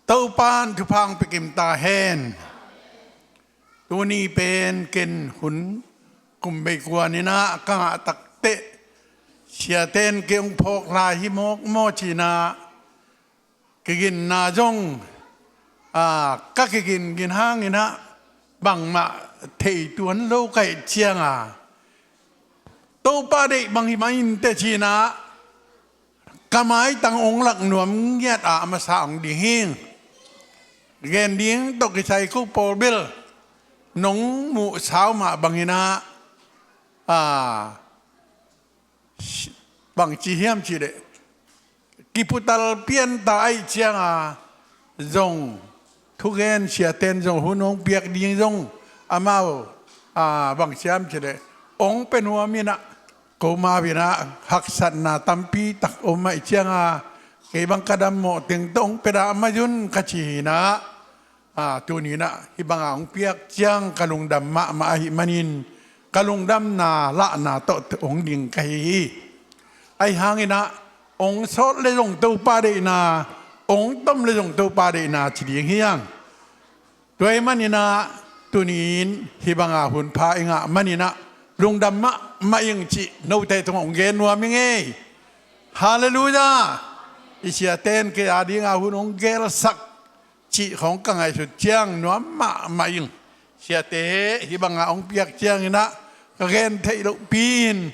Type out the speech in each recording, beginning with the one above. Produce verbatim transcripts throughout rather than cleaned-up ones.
Topa'n thupha hong pia kim ta hen. Tuni pen ken hun kum bei kua ni-in ah ka ngah takteh siate'n kei hong phawk lai hi mawk maw ci-in ah kiginna zong, a, ka kigingin hangin ah bangmah thei tuan lo ka hih ciang a, Topa deih bang hi mah inteh ci-in ah ka maitang hong lak nuam ngiat a masa hong ding hi. Gen ding tawh kisai ko pawl bel nong muhsa uh mah bangin ah, a, bangci hiam cih leh kiputal pian ta ahih ciang a zong thugen siate'n zong hun hong piak ding zong amau, a, bangci hiam cih leh hong pia nuam in ah, ko mau in ah haksatna tampi tak om ahih ciang a, kei bang ka dammawh teng tawh hong pia dah mah un ka ci hi-in ah, a, tuni-in ah hih bang a hong piak ciang ka lungdam mahmah ahih manin ka lungdamna lahna tawh hong ding ka hi hi. Ahih hangin ah hong sawt leh zong Topa deihna, hong tom leh zong Topa deihna ci ding hi hang. Tua ahih manin ah tuni-in hih bang a hun pha i ngah manin ah lungdam mahmah ing cih note tungah hong gen nuam ing ei. Halleluiah. I siate'n kei a ding a hun hong gelsak cih khawng ka ngaihsut ciang nuam mahmah ing. Siate, hih bang a hong piak ciangin ah ka gen theih lohpi-in,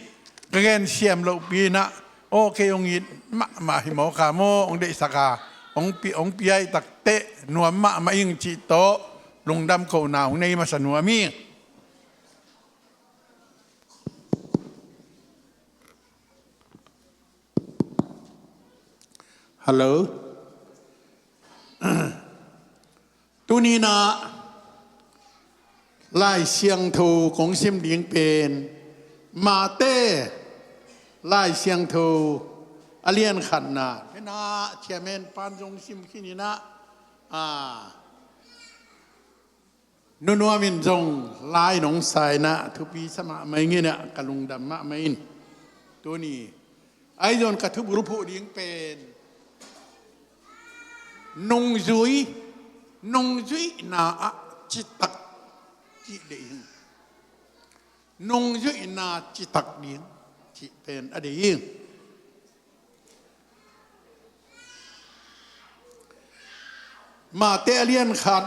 ka gen siam lohpi-in ah, aw, kei hong it mahmah hi mawk a maw, hong deihsak a hong pi, hong piak takteh nuam mahmah ing cih tawh lungdam kohna hong nei masa nuam ing. Hallo. Tuni-in ah Lai Siangtho kong sim ding pen Mate Lai Siangtho a lian khatna. Hih na Chairman pa'n zong sim khin in ah, a, Nu Nuam in zong lai nong sa in ah thupi sa mahmah ing in ah ka lungdam mahmah ing. Tuni ahi zong ka thubulphuh ding pen nungzui, nungzuihna ah citak cih deih ing. Nungzuihna citak ding cih pen a deih ing. Mate a lian khat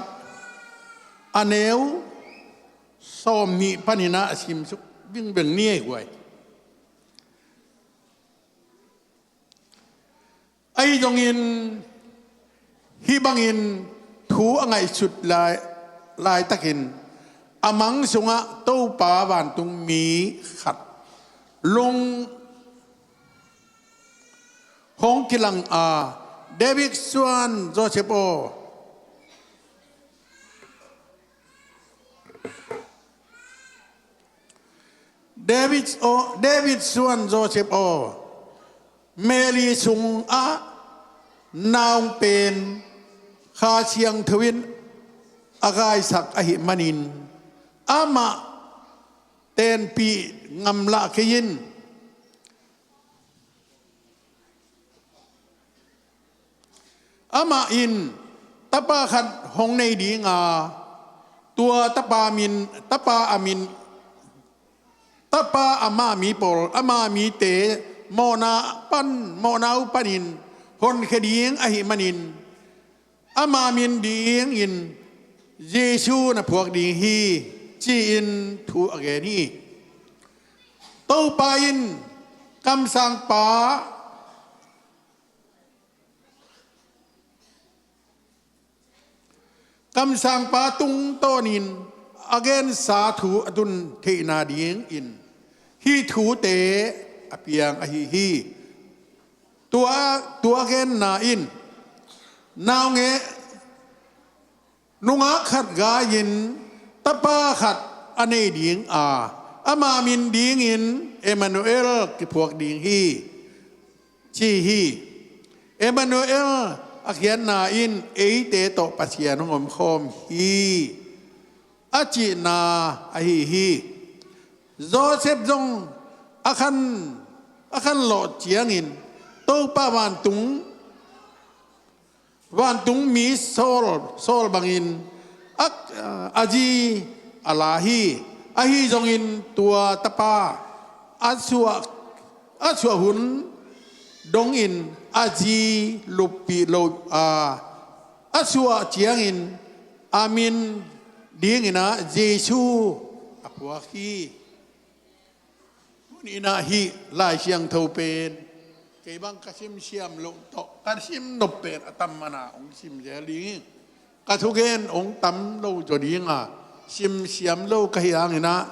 a neu sawmnih panin ah a simsuk bingbing ni ei guai. Ahi zongin hih bangin thu a ngaihsut lai, laitakin a mang sungah Topa vantungmi khat lung hong kilang a, David suan Joseph aw, David aw, David suan Joseph aw, Mary sungah na hong pen Kha Siangtho in a gaisak ahih manin amah tenpih ngamlah kei in. Amah in tapa khat hong nei ding a, tua tapa min, tapa a min, tapa ama mi pawl, ama mite mawhna pan, mawhna uh panin honkhia ding ahih manin ama min dingin Jesu na phuak ding hi, ci-in thu a gen hi. Topa in kamsangpa, kamsangpa tungtawnin a gensa thu a tun theihna dingin hih thute a piang ahi hi. Tua, tua genna in naungek nungak khat gai-in tapa khat a nei ding a, ama min dingin Emmanuel kiphuak ding hi, ci hi. Emmanuel a khiatna in eite tawh Pasian hong omkhawm hi, a cihna ahi hi. Joseph zong a khan, a khan lawh ciangin Topa vantung Vantungmi sawl, sawl bangin a, a zi a la hi. Ahi zongin tua tapa a suah, a suah hun dongin a zi luppih lo a, a suah ciangin a min dinginah Jesu a phuak hi. Tuni inah hih Lai Siangtho pen kei bang ka simsiam loh tawh ka sim nop pen a tam mana hong sim zel ding hi. Ka thugen hong tam lo zaw dinga simsiam lo ka hih hanginah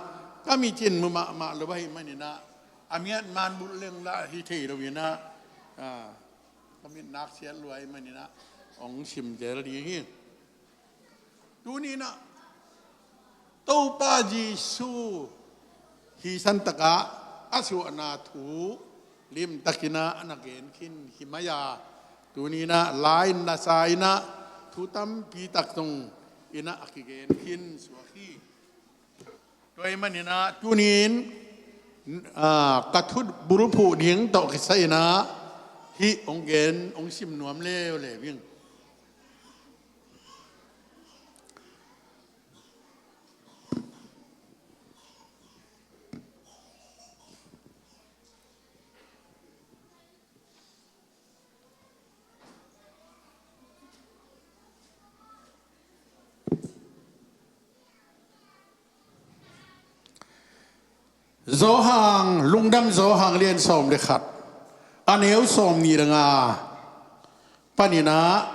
ka micin mu mahmah lo ahih maninah a miat man bulh lenglah hi thei lo inah, ah, ka mit nak siat lua ahih maninah hong sim zel ding hi. Tuni inah Topa Jesu hi santakah a suahna thu limtakinah a na gen khin hi mai-a, tuni inah la-in nasa inah thu tampi tak zong inah a kigen khin suak hi. Tua ahih maninah tuni in, ah, ka thu bulphuh ding tawh kisai inah hih hong gen hong sim nuam leuleu ing. Johan, Lungdam Johan lian sawm le khat, a neu sawm nih le nga paninah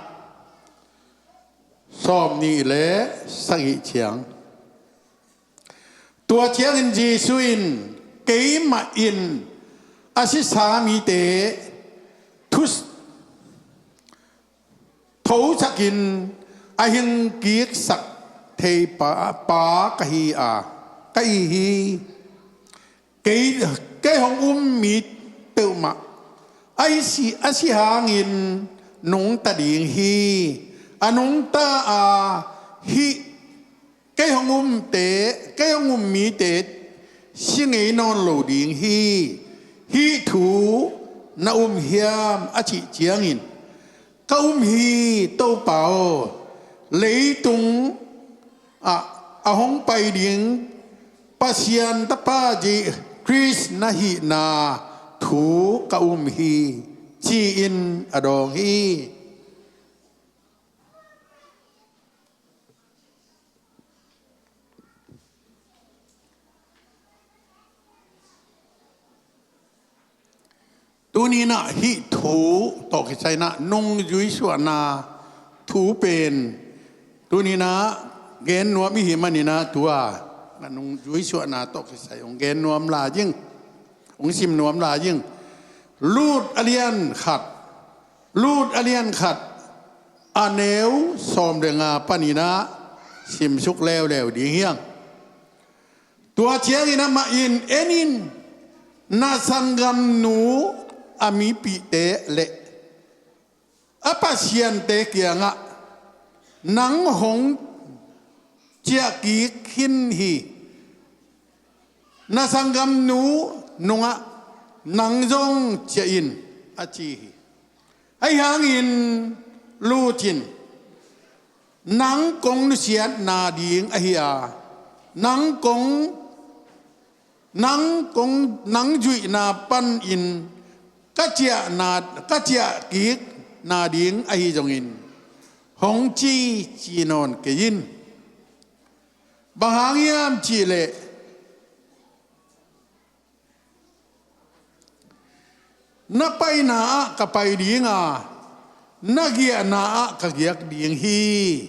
sawm nih le sagih ciang. Tua ciangin Jesu in, "Keimah in a sisa mite thu thosakin a hingkiksak thei pa, pa ka hi a, ka hi hi. Kei, kei hong um mi peuhmah a si, a si hangin nungta ding hi. A nungta a hih kei hong umte, kei hong um mite si ngei nawn lo ding hi. Hih thu na um hiam?" a cih ciangin, "Ka um hi, Topa aw. Leitung ah a hong pai ding Pasian Tapa Khrist na hihna thu ka um hi," ci-in a dawng hi. Tuni inah hih thu tawh kisai inah nungzui suahna thu pen tuni inah gen nuam i hih maninah tua nungzui suahna tawh kisai hong gen nuam lai ing, hong sim nuam lai ing. Lut a lian khat, Lut a lian khat, a neu sawm le nga paninah simsuk leuleu ding hi hang. Tua ciangin amah in, "En in, na sanggamnu a mipihte le a pasiante kiangah nang hong ciahkik khin hi. Na sanggamnu nungah nang zong ciah in," a ci hi. Ahi hangin Lut in, "Nang kong nusiatna ding ahi a, nang kong, nang kong, nang zuihna panin ka ciahna, ka ciahkikna ding ahi zongin hong ci, ci nawn kei in. Bang hang hiam cihleh, na paina ah ka pai ding a, na giahna ah ka giak ding hi.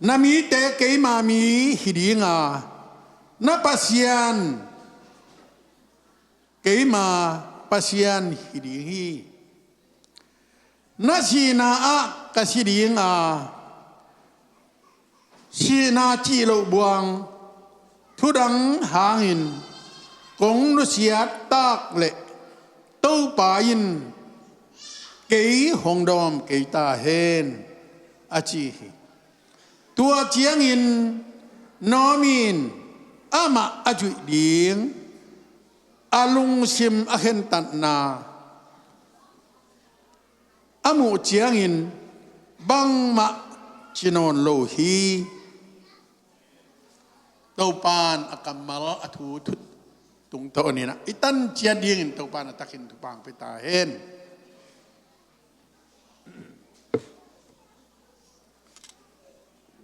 Na mite keima mi hi ding a, na Pasian keima Pasian hi ding hi. Na sihna ah ka si ding a, sihna cih loh buang thudang hangin kong nusiat tak leh Topa in kei hong dawm kei ta hen," a ci hi. Tua ciangin Naomi in amah a zuih ding a lungsim a khentatna A muh ciangin bangmah ci nawn lo hi. Topan a kammal a thu thut tungtawn inah i tan ciat dingin Topan a takin thupha pia ta hen.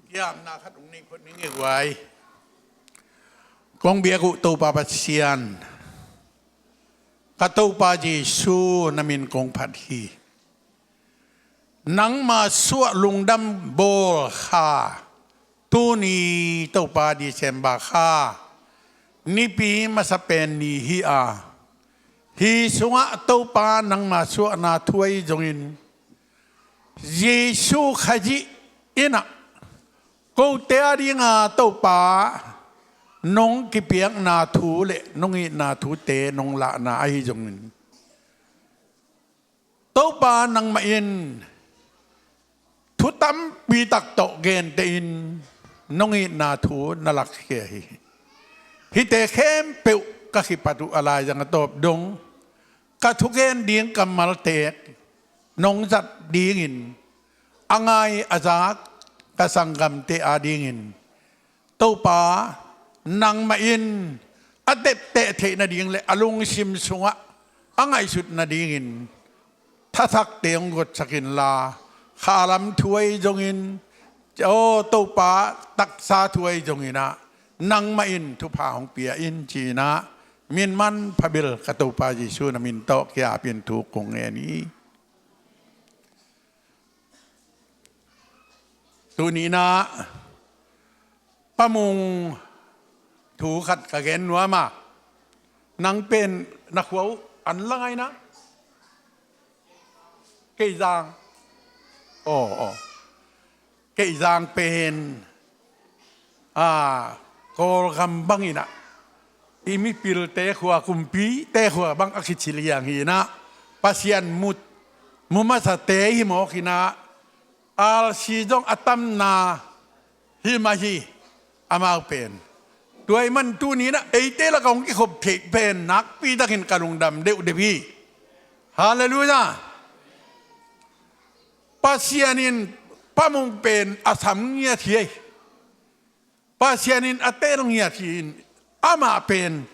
Giamna khat ung nei phot ning e guai. Kong biak uh Topa Pasian, ka Topa Jesu na min kong phat hi. Nangma suah lungdam bawl kha tuni Topa December kha nipi masa pen ni hi a, hi sungah Topa nangma suahna thu ahi zongin Jesu Khazih inah kote a dinga Topa nong kipiakna thu le nong itna thute nong lahna ahi zongin, Topa nangmah in thu tampi tak tawh gentein nong itna thu na lakkhia hi. Hihte khempeuh ka kipat uh a laizang a tawp dong ka thugen ding kammalte nong zat dingin, a ngai a zak ka sanggamte adingin Topa nangmah in a tepteh theih nading le a lungsim sungah a ngaihsut nadingin thathakte hong gotsak inla, khalam thu ahi zongin, aw Topa, taksa thu ahi zongin ah nangmah in thupha hong pia in ci-in ah min manpha bel ka Topa Jesu na min tawh ki-apin thu kong ngen hi. Tuni inah Pa Mung thu khat ka gen nuam a, nang pen na khua uh an la ngai na? Keizang. Aw, aw. Keizang pen, a, Kawlgam bang inah i mipilte khua, kumpite khua bang a kici liang hi inah, Pasian mut mu masate hi mawk inah, R C zong a tamna hi mah hi amau pen. Tua ahih man tuni inah eite lakah hong kikhop theih pen nakpi takin ka lungdam deuhdeuh hi. Halleluiah. Pasian in Pa Mung pen a sam ngiat hi. Pasian in a tel ngiat hi in, amah pen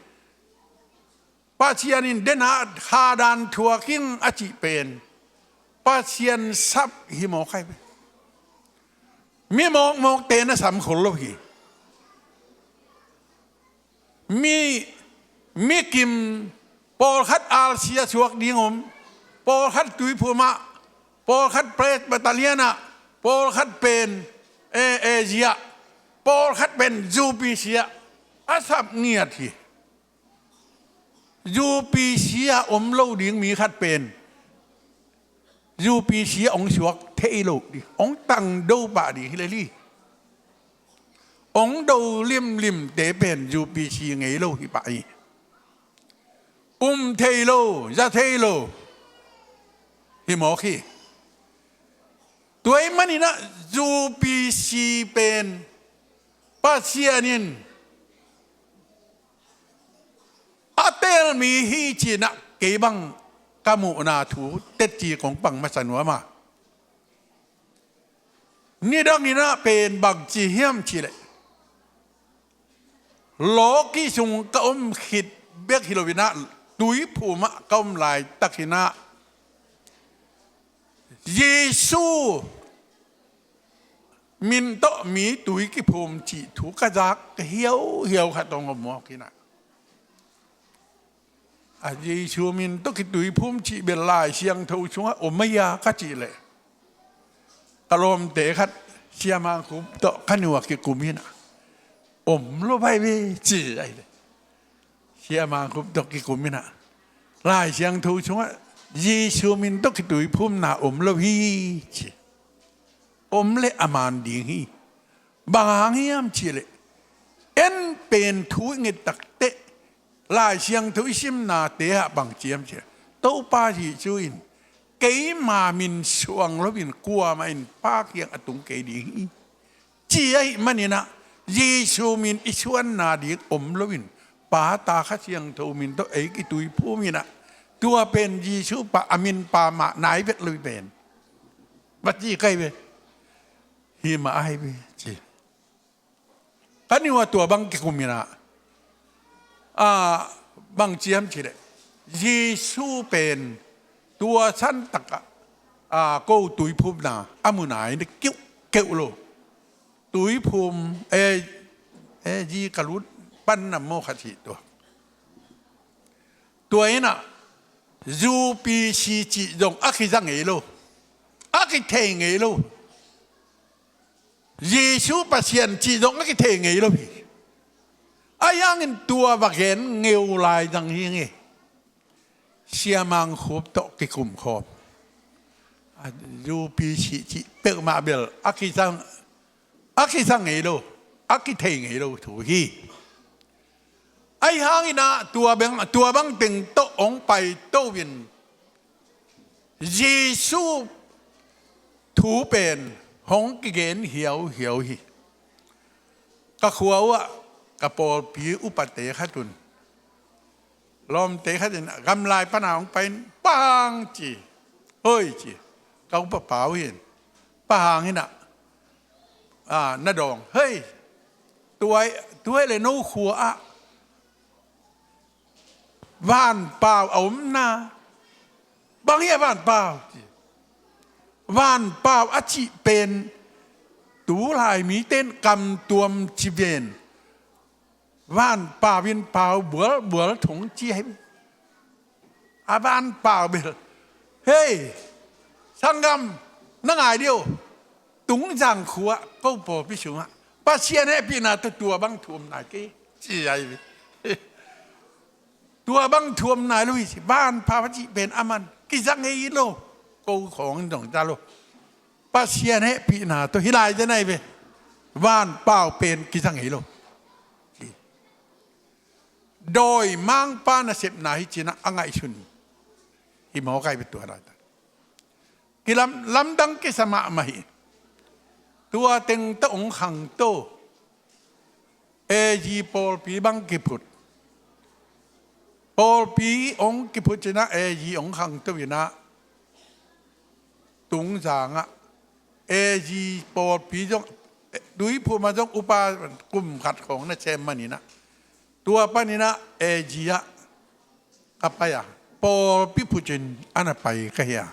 Pasian in den a hadan thuak ing a cih pen Pasian sap hi mawk hi. Mi mawkmawkte na sam khol lo hi. Mi, mi kim, pawlkhat R C a suak ding om, pawlkhat Tuiphum ah, pawlkhat Presbyterian ah, pawlkhat pen, eh, A Z ah, pawlkhat pen U P C ah a sap ngiat hi. U P C ah om lo ding mi khat pen U P C ah hong suak thei lo ding, hong tangdo pah ding hi lel hi. Hong do limlimte pen U P C ngei lo hi pah hi. Um thei lo, za thei lo hi mawk hi. Tua ahih man inah U P C pen Pasian in a tel mi hi ci-in ah kei bang ka muhna thu teci kong pang masa nuam a. Nidang inah pen bangci hiam cih leh, lawki sung ka om khit bek hi lo inah, Tuiphum ah ka om laitak inah Jesu min tawh mi tui kiphum cih thu ka zak hiauhiau khat hong om mawk inah. A Jesu min tawh kituiphum cih bel Lai Siangtho sungah om ahi a ka cih leh, ka lawmte khat Sia Mang Khup tawh ka nu a kikum inah, om lo bai ve ci ahi leh, Sia Mang Khup tawh kikum inah, Lai Siangtho sungah Jesu min tawh kituiphumna om lo hi ci. Om leh a man ding hi. Bang hang hiam cih leh, en pen thu i nget takteh Lai Siangtho i simnate ah bang ci hiam cih leh, Topa Jesu in keima min suang loin kuamah in Pa kiang a tung kei ding hi ci ahih man inah, Jesu min i suanna ding om loin Pa, Ta, Kha Siangtho min tawh ei kituiphum inah, tua pen Jesu pa a min pa mah nai vet lo hi pen. Bangci kai ve. Hi mah ahi ve ci. Ka niu a tua bang kikum inah, a, bang ciam cileh, Jesu pen tua santakah, a, ko tuiphumna a munah in kiuhkeuh lo. Tuiphum, e, e, ji ka lut pan nam maw khat hi tua. Tua inah, U P C cih zong a kiza ngei lo. A kithei ngei lo. Jesu Pasian cih zong a kithei ngei lo hi. Ahi hangin tua va gen ngeu lai zang hi nge. Siamang Khup tawh kikum khawm. U P C cih peuhmah bel a kiza, a kiza ngei lo. A kithei ngei lo thu hi. Ahi hangin ah tua bang, tua bang teng tawh hong paito in Jesu thu pen hong kigen hiauhiau hi. Ka khua uhah ka pawlpi upate khat un, lawmte khat in gamlai pana hong pai in, "Pa Hang," ci, "Hoi," ci, "Ka upa Pa uh hi in, Pa Hang inah, a, na dawng, hei, tua, tua le no khua ah vanpau a omna, bang hi a vanpau?" ci. Vanpau a cih pen tulai mite in kamtuam ci ven. Vanpau in pau bualbual thong ci ahi. A vanpau bel, hei, sanggam, na ngai dih o, Tungzang khua ko pawlpi sungah Pasian hehpihna tawh tua bang thu om nai kei ci ahi. Tua bang thu om nai lo hi ci. Vanpau a cih pen a man kiza ngei lo. Ko khawng in zong za lo. Pasian hehpihna tawh hi lai zen ahi ve. Vanpau pen kiza ngei lo. Dawimangpa nasepna hi cinah a ngaihsun hi mawk ahi ve tua laitak. Kilam, lamdang kisa mahmah hi. Tua teng tawh hong khangto. A G pawlpi bang kiphut. Pawlpi hong kiphut cinah A G hong khangto inah Tungzangah A G pawlpi zong, Tuiphum ah zong upa kum khat khawng na sem maninah tua paninah A G ah ka pai a, pawlpi phucin a na pai ka hi a.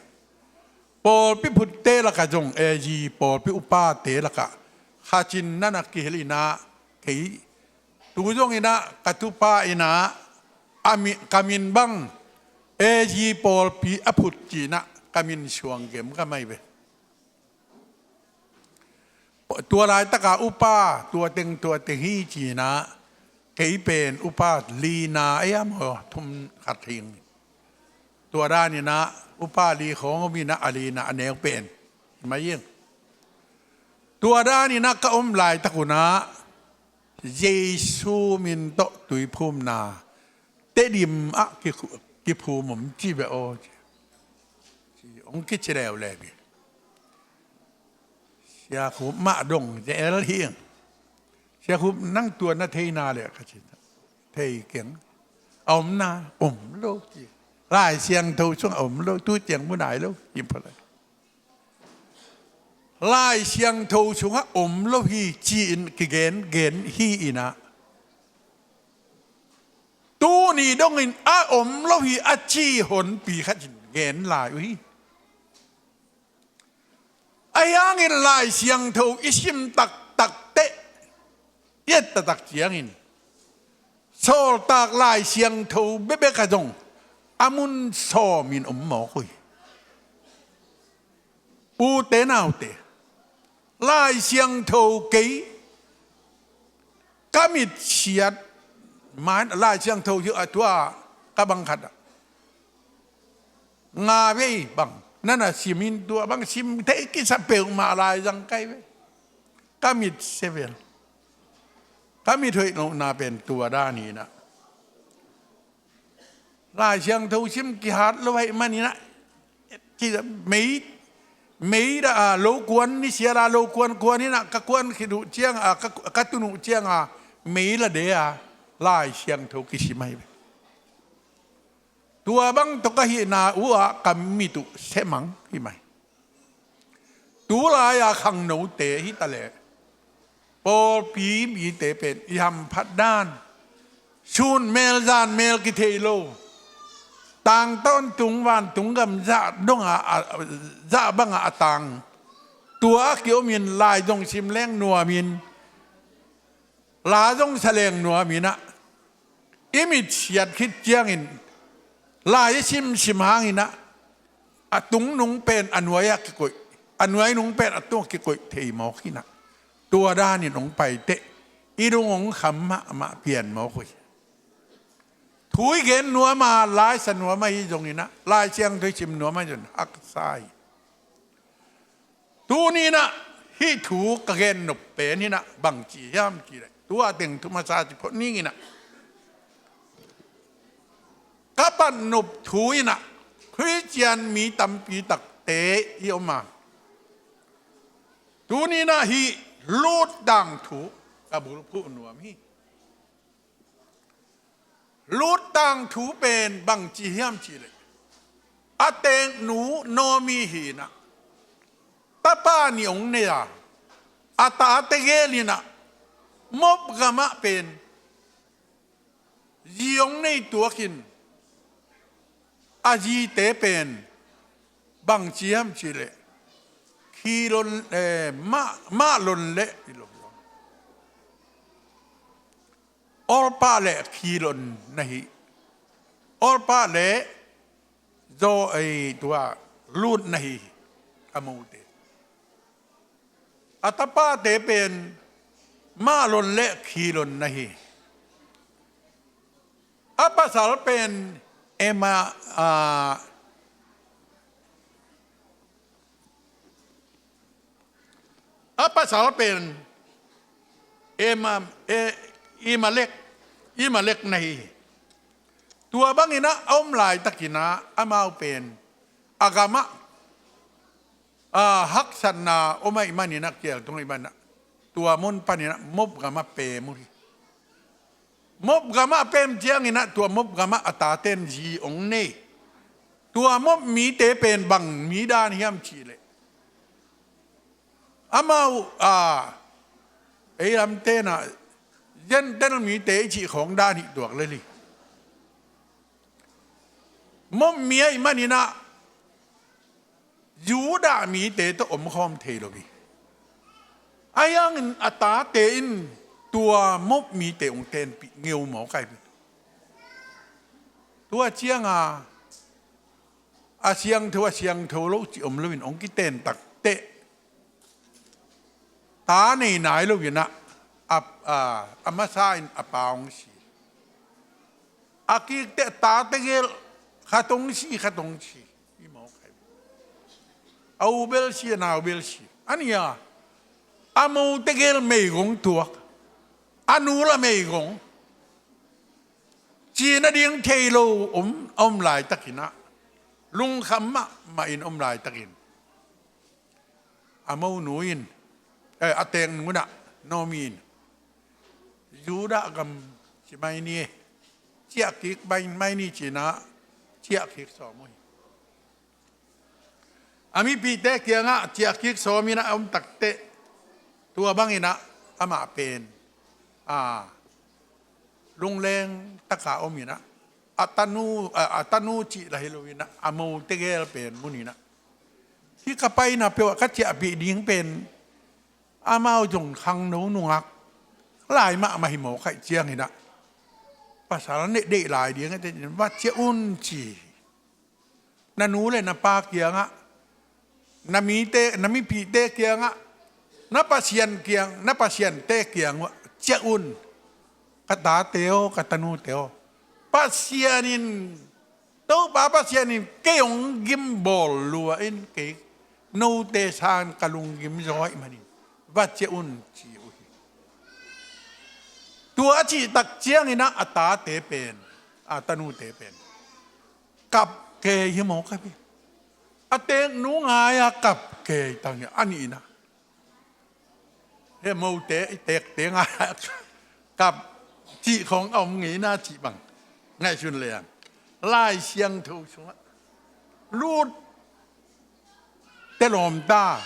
Pawlpi phutte lakah zong A G pawlpi upate lakah khat in na na kihel inah kei tu zong inah ka tupa inah a mi, ka min bang A G pawlpi a phut cinah ka min suang gem ka mai ve. Tua laitaka upa tua teng tua teng hi cinah kei pen upa lina a ia maw thum khat hing. Tua daninah upa li khawng om inah a lina a neu pen hi mai ing. Tua daninah ka om laitak unah Jesu min tawh tuiphumna Tedim ah kiphum om ci ve aw ci. Hong kici leuleu hi. Sia Khup mah dong zel hi ing. Sia Khup nang tua na theina le ka ci. Thei keng. A omna om lo ci. Lai Siangtho sung a om lo tu ciang mu nai lo ci phalai. Lai Siangtho sungah om lo hi ci-in kigen gen hi inah tuni dongin a om lo hi a ci honpi khat in gen lai uh hi. Ahi hangin Lai Siangtho i sim taktak teh i et taktak ciangin Sawltak Lai Siangtho bekbek ah zong a mun sawmin om mawk uh hi. Ute naute, Lai Siangtho kei ka mit siat mai, Lai Siangtho hi a tua ka bang khat ah nga vei bang na na simin tua bang sim thei kisa peuhmah lai zang kai ve. Ka mit sevel. Ka mit hoih lohna pen tua dan hinah Lai Siangtho sim kihat lo ahih maninah mei, mei dah a lo kuan ni siala lo kuan kuan hinah ka kuan khit uh cianga ka, ka tun uh cianga mei la de a Lai Siangtho kisim ahi ve. Tua bang tawh ka hihna uh ah ka mit uh semang hi mai. Tulai-a khangnote hi ta leh, pawlpi mite pen i hamphat dan, sun mel zan mel kithei lo, tang tawntung vantung gam zah dong a, a, zah bangah a tang, tua a kiomin lai zong sim leng nuamin, la zong sa leng nuamin ah, i mit siat khit ciangin lai i simsim hangin ah, a tungnung pen a nuai-ah kikoih, a nuainung pen a tungah kikoih thei mawk hi-in ah, tua danin hong paiteh i lung hong kham mahmah pian mawk uh hi. Thu i gen nuam a, laisa nuam ahi zongin ah, Lai Siangtho i sim nuam ahi zongin haksa hi. Tuni-in ah hih thu ka gen nop pen hi-in ah bangci hiam cih leh, tua teng thu masa ci phot ning in ah, ka pan nop thu in ah Khristian mi tampi takte i om a, tuni-in ah hih Lut tangthu ka bulphuh nuam hi. Lut tangthu pen bangci hiam cih leh, a teeknu Naomi hi-in ah, tapa nih hong nei a, a tate gel in ah, Moab gamah pen zi hong nei tuakin, a zite pen bangci hiam cih leh, Khilon, eh, Mah-, Mahlon le, Orpah le Khilon na hi. Orpah le Zo-, ei, tua, Lut na hi, a mote. A tapate pen Mahlon le Khilon na hi. A pasal pen Ema, a, a pasal pen Ema, e, Imelek, Imelek na hi. Tua bangin ah a om laitakin ah amau pen a gamah, a, haksatna om ahih manin ah, kial tung ahih manin ah, tua mun panin ah Moab gamah pem uh hi. Moab gamah pem ciangin ah, tua Moab gamah a taten zi hong nei. Tua Moab mite pen bang mi dan hiam cih leh, amau, a, ei lamten ah Gentile mite i cih khawng dan hi tuak lel hi. Moab mi ahih manin ah Judah mite tawh omkhawm thei lo hi. Ahi hangin a tate in tua Moab mite hong tenpih ngeu mawk ahi hi. Tua cianga a siangtho, a siangtho lo cih om loin hong kiten takteh, ta nei nai loin ah, a, a, a masa in a pa hong si. A kik teh tate gel khat hong si, khat hong si. I mawk ahi. A u bel si, a nau bel si. A nih a, a mote gel meigong tuak, a nu la meigong. Cina ding thei lo om, a om laitakin ah, lungkham mahmah in om laitakin, a monu in, eh, a teeknu in ah, Naomi in, Judah gam ci mai ni, ciah kik mai, mai ni ci-in ah, ciah kik sawm uh hi. A mipihte kiangah ciah kik sawm in ah a om takteh, tua bangin ah amah pen, a, lungleng taka om in ah, a tanu, a, a tanu cih la hi loin ah, a mote gel pen mun in ah, hih ka paina peuh ah ka ciahpih ding pen, amau zong khangno nungak lai mahmah hi mawk ahih ciangin ah, pasal neih deih lai ding a, va ciah un ci. Na nu le na pa kiangah, na mite, na mipihte kiangah, na Pasian kiang, na pasiante kiang uh ah ciah un. Ka tate aw, ka tanute aw, Pasian in, Topa Pasian in kei hong gimbawl lua in, kei note sangin ka lunggim zaw ahih manin va ciah un, ci uh hi. Tua a cih tak ciangin ah a tate pen, a tanute pen kap kei hi mawk ahi hi. A teeknu ngai-a kap kei tang hi a, a nihna. He mote i teekte ngai-a kap cih khawng a om ngeina cih bang ngaihsun leng, Lai Siangtho sungah Lut te lawmta,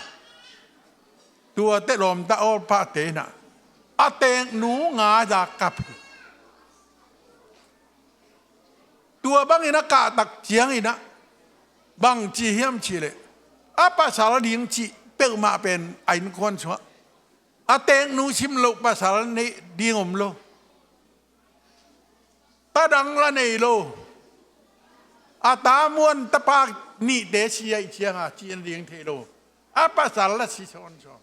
Tua teh lawmta awlpahte in ah a teeknu nga za kap hi. Tua bangin a kahtak ciangin ah bang ci hiam cih leh, a pasal ding cih peuhmah pen a innkuan sungah a teeknu sim loh pasal neih ding om lo. Ta dang la nei lo. A ta muan tapa nihte si ahih cianga cih nading thei lo. A pasal la si sawnsawn.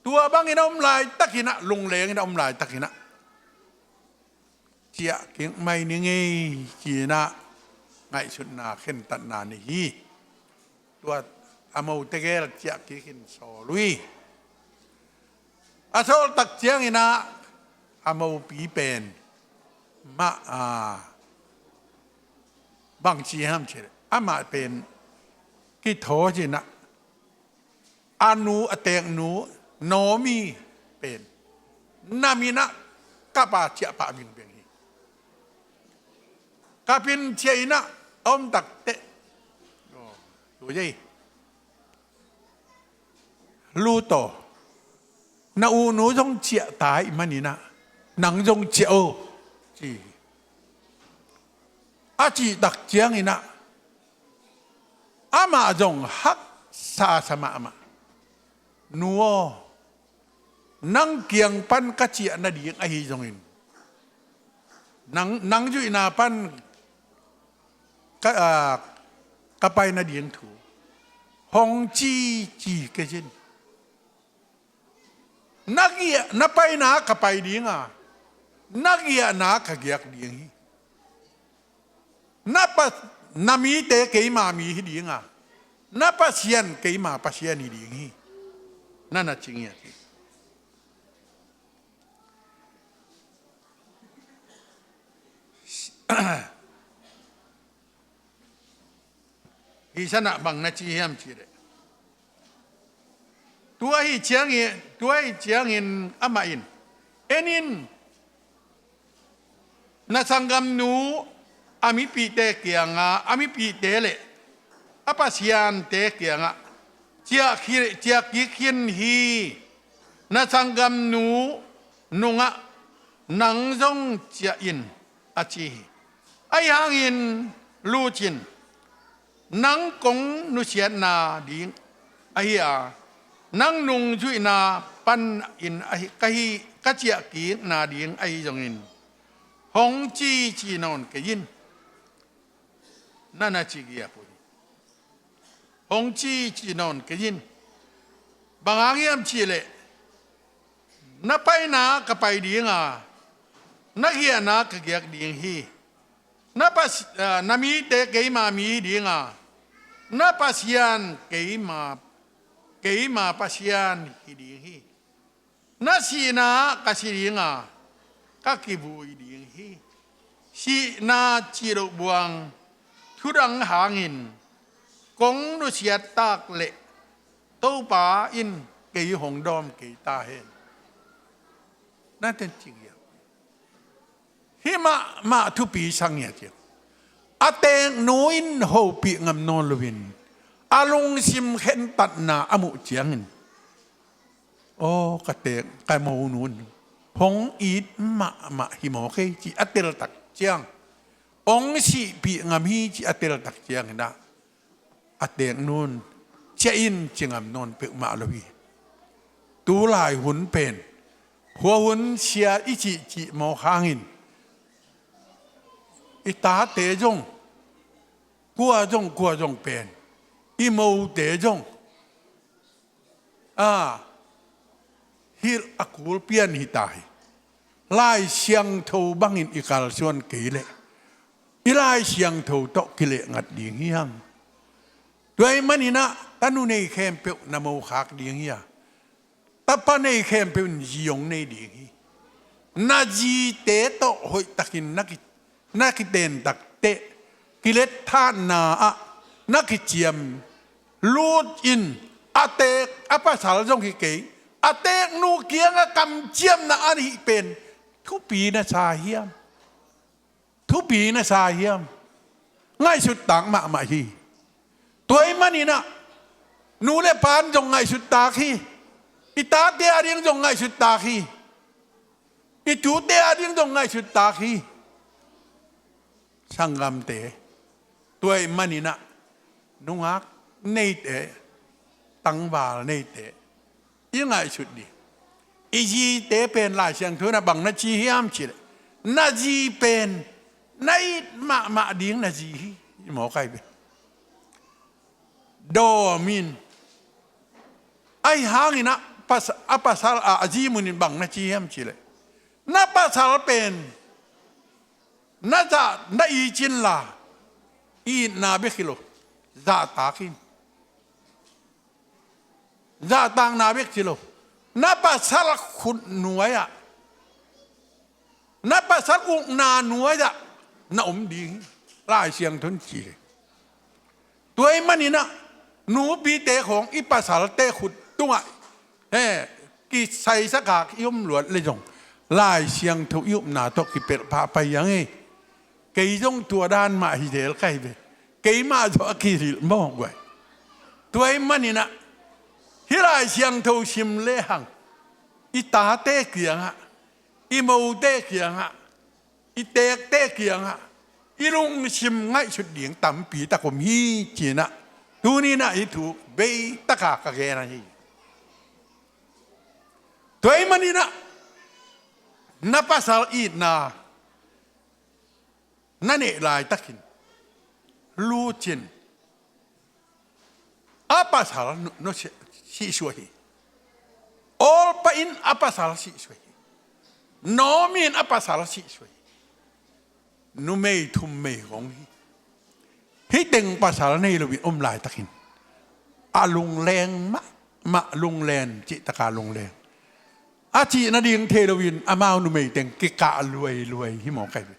Tua bangin a om laitakin ah, lunglengin a om laitakin ah, ciah kik mai ni ngei ci-in ah ngaihsutna khentatna nei hi. Tua a mo tegel ciah kikin sawl uh hi. A sawltak ciangin ah a mopi pen mah, a, bang ci hiam cih leh, amah pen kithawi-in ah a nu, a teeknu Naomi pen nam in ah kap a ciah pah bingbing hi. Kap in ciah in ah a om takteh, oh, tu ei, Rut aw, na unu zong ciah ta ahih manin ah nang zong ciah o, ci hi. A cihtak ciangin ah amah zong haksa sa mahmah. Nu aw, nang kiang pan ka ciah nading ahi zongin, nang, nang zuihna pan ka, a, ka pai nading thu hong ci, ci kei in. Na giah, na paina ka pai ding a, na giahna ka giak ding hi. Na pa, na mite keima mi hi ding a, na Pasian keima Pasian hi ding hi. Na na ci ngiat hi. Hih sanah bang na ci hiam cih leh, tua ahih ciangin, tua ahih ciangin amah in, en in, na sanggamnu a mipihte kiangah, a mipihte le a pasiante kiangah ciah khi-, ciah kik khin hi. Na sanggamnu nungah nang zong ciah in, a ci hi. Ahi hangin Rut in, nang kong nusiatna ding ahi a, nang nungzuihna panin ahi, ka hi, ka ciah kikna ding ahi zongin, hong ci ci nawn kei in, na na ci giak uh hi. Hong ci ci nawn kei in. Bang hang hiam cih leh, na paina ka pai ding a, na giahna ka giak ding hi. Na pas-, ah, na mite keima mi hi ding a, na Pasian keima, keima Pasian hi ding hi. Na sihna ah ka si ding a, ka kivui ding hi. Sihna cih loh buang thudang hangin kong nusiat tak leh Topa in kei hong dawm kei ta hen. Na ten ci giak. Hih mahmah thupi sa ngiat hi. A teeknu in hopih ngam nawn loin a lungsim khentatna a muh ciangin, aw, ka teek, ka monu in hong it mahmah hi maw kei, ci a teltak ciang, hong sihpih ngam hi, ci a teltak ciangin ah, a teeknu in ciah in ci ngam nawn peuhmah lo hi. Tulai hun pen khua hun sia i cihcih mawk hangin, i tate zong, kua zong, kua zong pen, i mote zong, a, hilh a kul pian hi ta hi. Lai Siangtho bangin i kalsuan kei leh, i Lai Siangtho tawh kilehngat ding hi hang. Tua ahih manin ah, tanu nei khempeuh na mo khak ding hi a, tapa nei khempeuh in zi hong nei ding hi. Na zite tawh hoihtakin na ki, na kiten takteh, kiletthatna ah na kiciam. Rut in a teek, a pasal zong hi kei, a teeknu kiangah kamciamna a hih pen thupi na sa hiam? Thupi na sa hiam? Ngaihsut tak mahmah hi. Tua ahih manin ah, Nu le pa in zong ngaihsut tak hi. I tate a ding zong ngaihsut tak hi. I tute a ding zong ngaihsut tak hi. Sanggamte, tua ahih manin ah nungak neite, tangval neite i ngaihsut dih. I zite pen Lai Siangtho in ah bang na ci hiam cih leh, na zi pen na it mahmah ding na zi hi. I mawk ai ve. Dawm in. Ahi hangin ah pas-, a pasal, a, a zi mun in bang na ci hiam cih leh, na pasal pen na zah, na it cin la, itna bek hi lo, zahtak in. Zahtakna bek hi lo, na pasal khut nuai-ah, na pasal ukna nuai-ah na om ding hi, Lai Siangtho in ci hi. Tua ahih manin ah nupite khawng i pasalte khut tungah, he, kisaisak a i om luat leh zong Lai Siangtho i upna tawh kipelh pah pai hi hang hi. Kei zong tua dan mah hi zel ka hi ve. Keimah zong a kihilh mawk guai. Tua ahih manin ah hih Lai Siangtho sim lehang i tate kiangah, i mote kiangah, i teekte kiangah i lungsim ngaihsut ding tampi tak om hi ci-in ah, tuni-in ah hih thu bei taka ka gen ahi hi. Tua ahih manin ah na pasal itna na neih laitakin, lu cin, a pasal nu, nu si, sihsuah hi. Awlpa in a pasal sihsuah hi. Naomi in a pasal sihsuah hi. Numei thum mei hong hi. Hih teng pasal nei loin om laitakin, a lungleng mahmah, lunglen cih taka lungleng, a cih nading thei loin amau numei teng kikah luailuai hi mawk ai ve.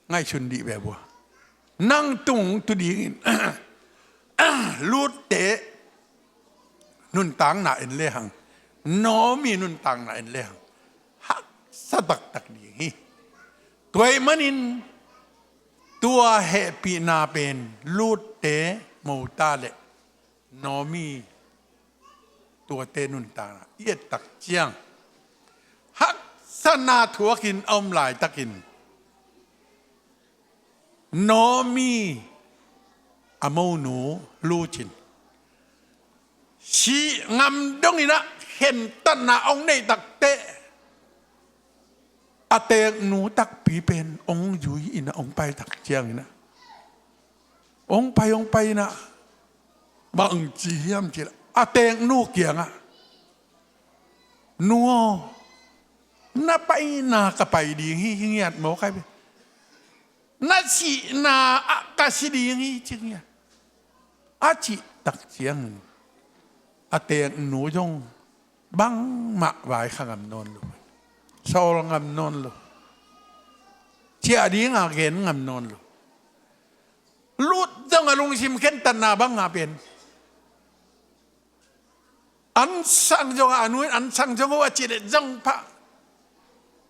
Ngaihsun dih ve bua. Nang tung tu dingin Ruth-te nuntakna en lehang, Naomi nuntakna en lehang, haksa taktak ding hi. Tua ahih manin tua hehpihna pen Ruth-te mota le Naomi tuate nuntakna i et tak ciang, haksatna thuakin a om laitakin, Naomi a monu Ruth in sih ngam dongin ah khentatna hong neih takteh, a teeknu takpi pen hong zui-in ah hong pai tak ciangin ah, hong pai, hong pai-in ah, bang ci hiam cih leh, a teeknu kiangah, "Nu aw, na paina ka pai ding hi," ci ngiat mawk ai ve. "Na sihna ah ka si ding hi," ci ngiat. A cih tak ciangin a teeknu zong bangmah vaikhak ngam nawn lo, sawl ngam nawn lo, ciah ding a gen ngam nawn lo. Ruth zong a lungsim khentatna banga pen, an sang zong a, a nu in an sang zong uh a cih leh zong pah,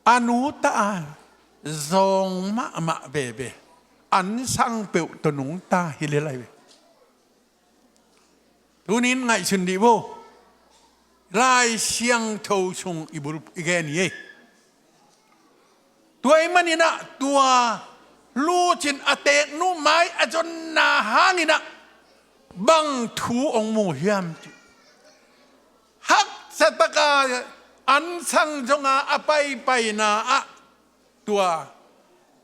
a nu ta a zawng mahmah veve, an sang peuh tawh nungta hi lel ai ve. Tuni-in ngaihsun dih vo. Lai Siangtho sung i bul i gen hi ei. Tua ahih manin ah tua Ruth in a teeknu mai a zonna hangin ah bang thu hong mu hiam cih, haksa taka an sang zonga a paipaina ah tua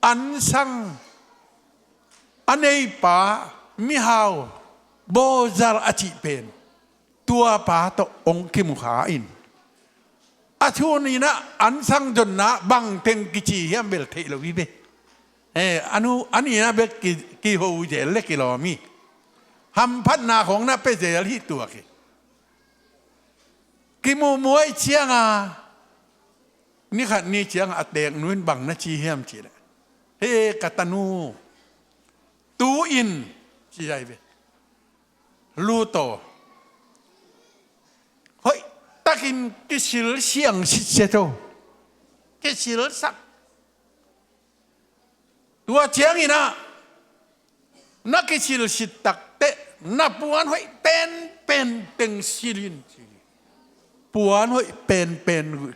an sang a neipa mihau Boaz a cih pen, tua pa tawh hong kimu kha in, a thu ni-in ah an sang zonna bang teng kici hiam bel theih lo hi ve. Eh, a nu, a ni-in ah bek ki, kiho zel le kilawm hi. Hamphatna khawng na pia zel hi tuak hi. Kimuhmuh ahih cianga, ni khat ni cianga a teeknu in bang na ci hiam cih leh, "He ka tanu, tu-in," ci ai ve. "Ruth aw, hoihtakin kisilsiang sitset aw, kisilsak. Tua ciangin ah na kisilsit takteh Na puan hoih penpen teng silh in ci. Puan hoih penpen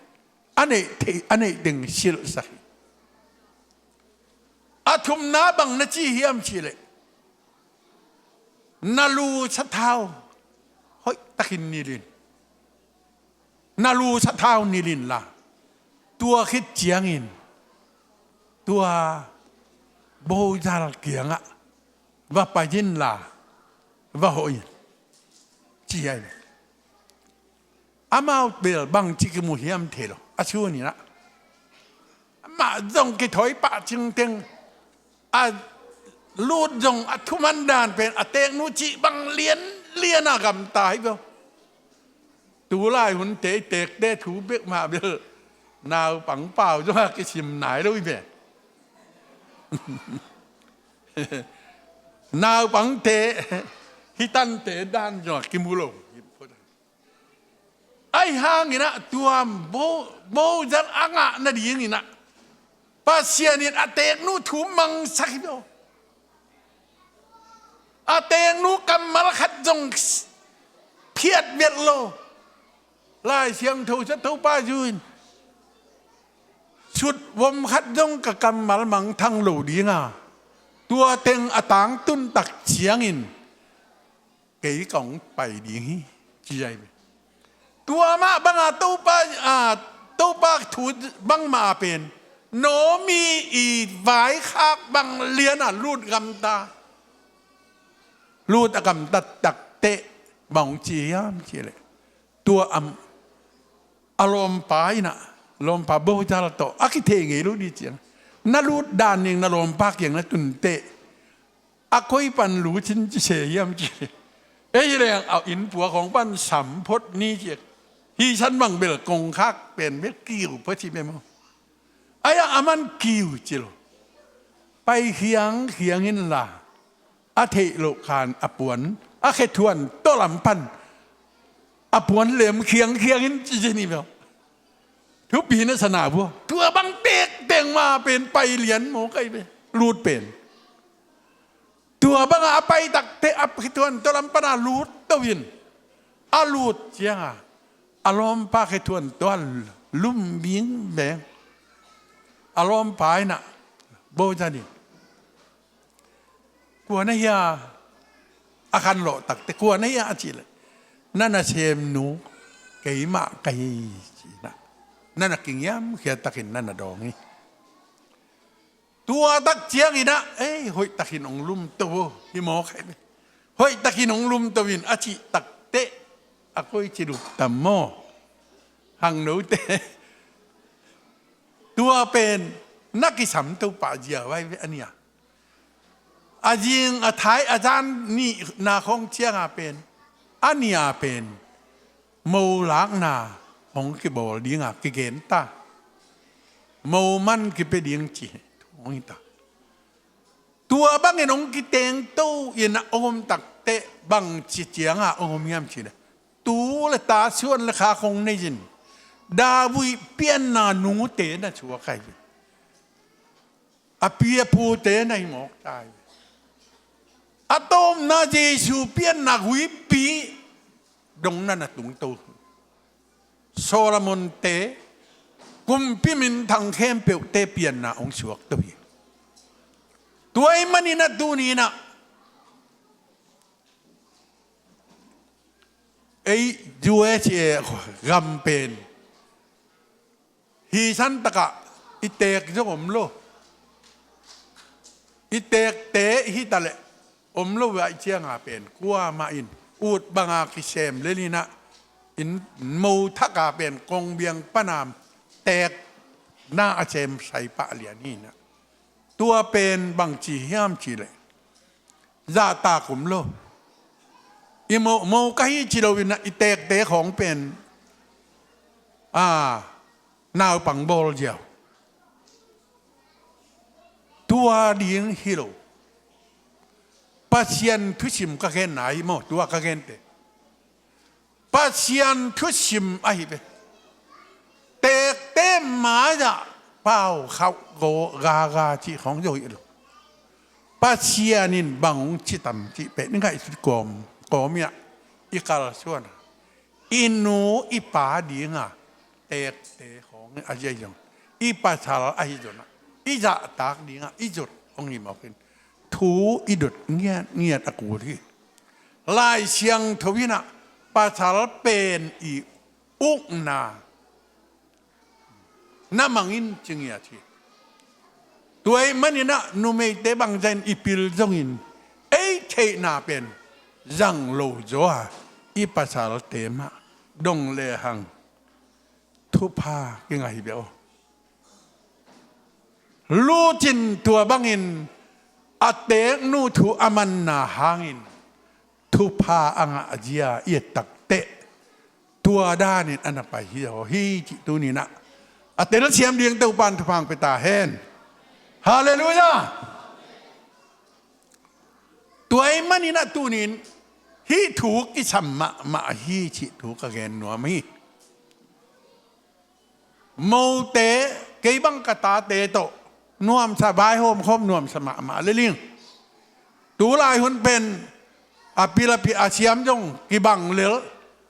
a neih theih, a neih teng silhsak hi. A thumna bang na ci hiam cih leh, na lu sathau hoih takin nilh in. Na lu sathau nilh inla, tua khit ciangin tua bozal kiangah va pai inla, va hawh in, ci hi. Amau bel bangci kimu hiam thei lo, a suninah amah zong kithawi pah cingteng, a lut zong a thuman dan pen a teknu cih bang lianlian a gamta hi bel. Tulai hunte i tekte thu bek mah bel naupang pau zong a kisim nai lo hi bel. Naupangte hi tante dan zong a kimu lo. Ahi hanginah tua bo, bozal a ngah nadinginah Pasian in a teknu thu mangsak hi lo. A teknu kammal khat zong phiat vet lo. Lai Siangtho sa Topa zu in, sut vom khat zong ka kammal mangthang lo dinga, tua teng a tangtun tak ciangin kei kong pai ding hi, ci hi. Tua mah banga Topa, a, Topa thu bangmah a pen Naomi i vaikhak bang liana Lut gamta. Lut a gamtat takteh bang hong ci hiam cih leh, tua am, a lawmpa inah, lawmpa bozal tawh a kithei ngei lo ding ciang, na lut dan ning na lawmpa kiang na tunteh, a koi pan lut in ci se hiam ci. Ei leng a innpua khong pan sam phot ni ci. Hi san bang bel kongkhak pen bek kiu pha ci bek maw. Ai a man kiu ci lo. Pai khiangkhiang inla, a theih loh khan a puan a khethuan tawh lam pan a puan lem khiangkhiang in ci ci ni bel. Thupi na sa na bua. Tua bang tektek ma pen pai lian maw kai ve. Lut pen. Tua banga a pai takteh a khethuan tawh lam pana lut to in. A lut cianga a lawmpa khethuan tawh a lum bing beng. A lawmpa inah bozal in, kua na hia? A khanlawh takteh kua na hia a cih leh, na nasemnu keimah ka hi, ci inah. Na na kingiamkhia takin na na dawng hi. Tua tak cianginah, ei, hoih takin hong lum to hi maw khai ve. Hoih takin hong lum to in a cih takteh, a koi ci luk tam maw? Hang note. Tua pen na kisam to pah zia vai ve a nia. A zing a thai a zan nihna khong cianga pen, a nia pen mo lakna hong kibawl dinga kigenta. Mo man kipia ding ci hong hita. Tua bangin hong kiteng to in a om takteh bang ci cianga om hiam ci leh, tu le ta suan le kha khong nei in David pianna nute na suak ahi ve. A pi a pute na hi mawk tai. A tawpna Jesu pianna huipi dong na na tungto. Solomonte, kumpi minthang khempeuhte pianna hong suakto hi. Tua ahih maninah tuninah ei U S A gam pen hi san takah i teek zong om lo. I teekte hi taleh om lo, a i cianga pen kuamah in ut banga kisem lelinah in mo thaka pen kongbiang panam teekna a sem sai pah lian hinah. Tua pen bangci hiam cih leh, zahtak om lo. I mo, mo ka hi ci loinah i teekte khawng pen, a, naupang bawl ziau. Tua ding hi lo. Pasian thusim ka genna hi maw, tua ka gente. Pasian thusim ahi ve. Teekte mai-ah pau khauh gaga cih khawng zo hi lo. Pasian in bang hong ci tam cih pen i ngaihsut kawm, kawm in ah i kalsuan a, i nu i pa dinga teekte khawng a, ahi zong i pasal ahi zong ah i zahtak dinga i zot hong hi mawk in, thu i dot ngiatngiat a kul hi. Lai Siangtho in ah pasal pen i ukna na mang in ci ngiat hi. Tua ahih manin ah numeite bangzah in i pil zongin ei theihna pen zang lo zaw a, i pasalte mah dong lehang thupha kingah hi bek aw. Lut in tua bangin a teeknu thu a manna hangin thupha a ngah zia i et takteh tua danin a na pai hi zaw hi cih tuni-in ah a telsiam ding Topa'n thupha hong pia ta hen. Halleluiah. Tua ahih manin ah tuni-in hih thu kisam mahmah hi cih thu ka gen nuam hi. Mote, kei bang ka tate tawh nuamsa, vaihawm khawm nuamsa mahmah lel ing. Tulai hun pen a pil a pil a siam zong kibang lel,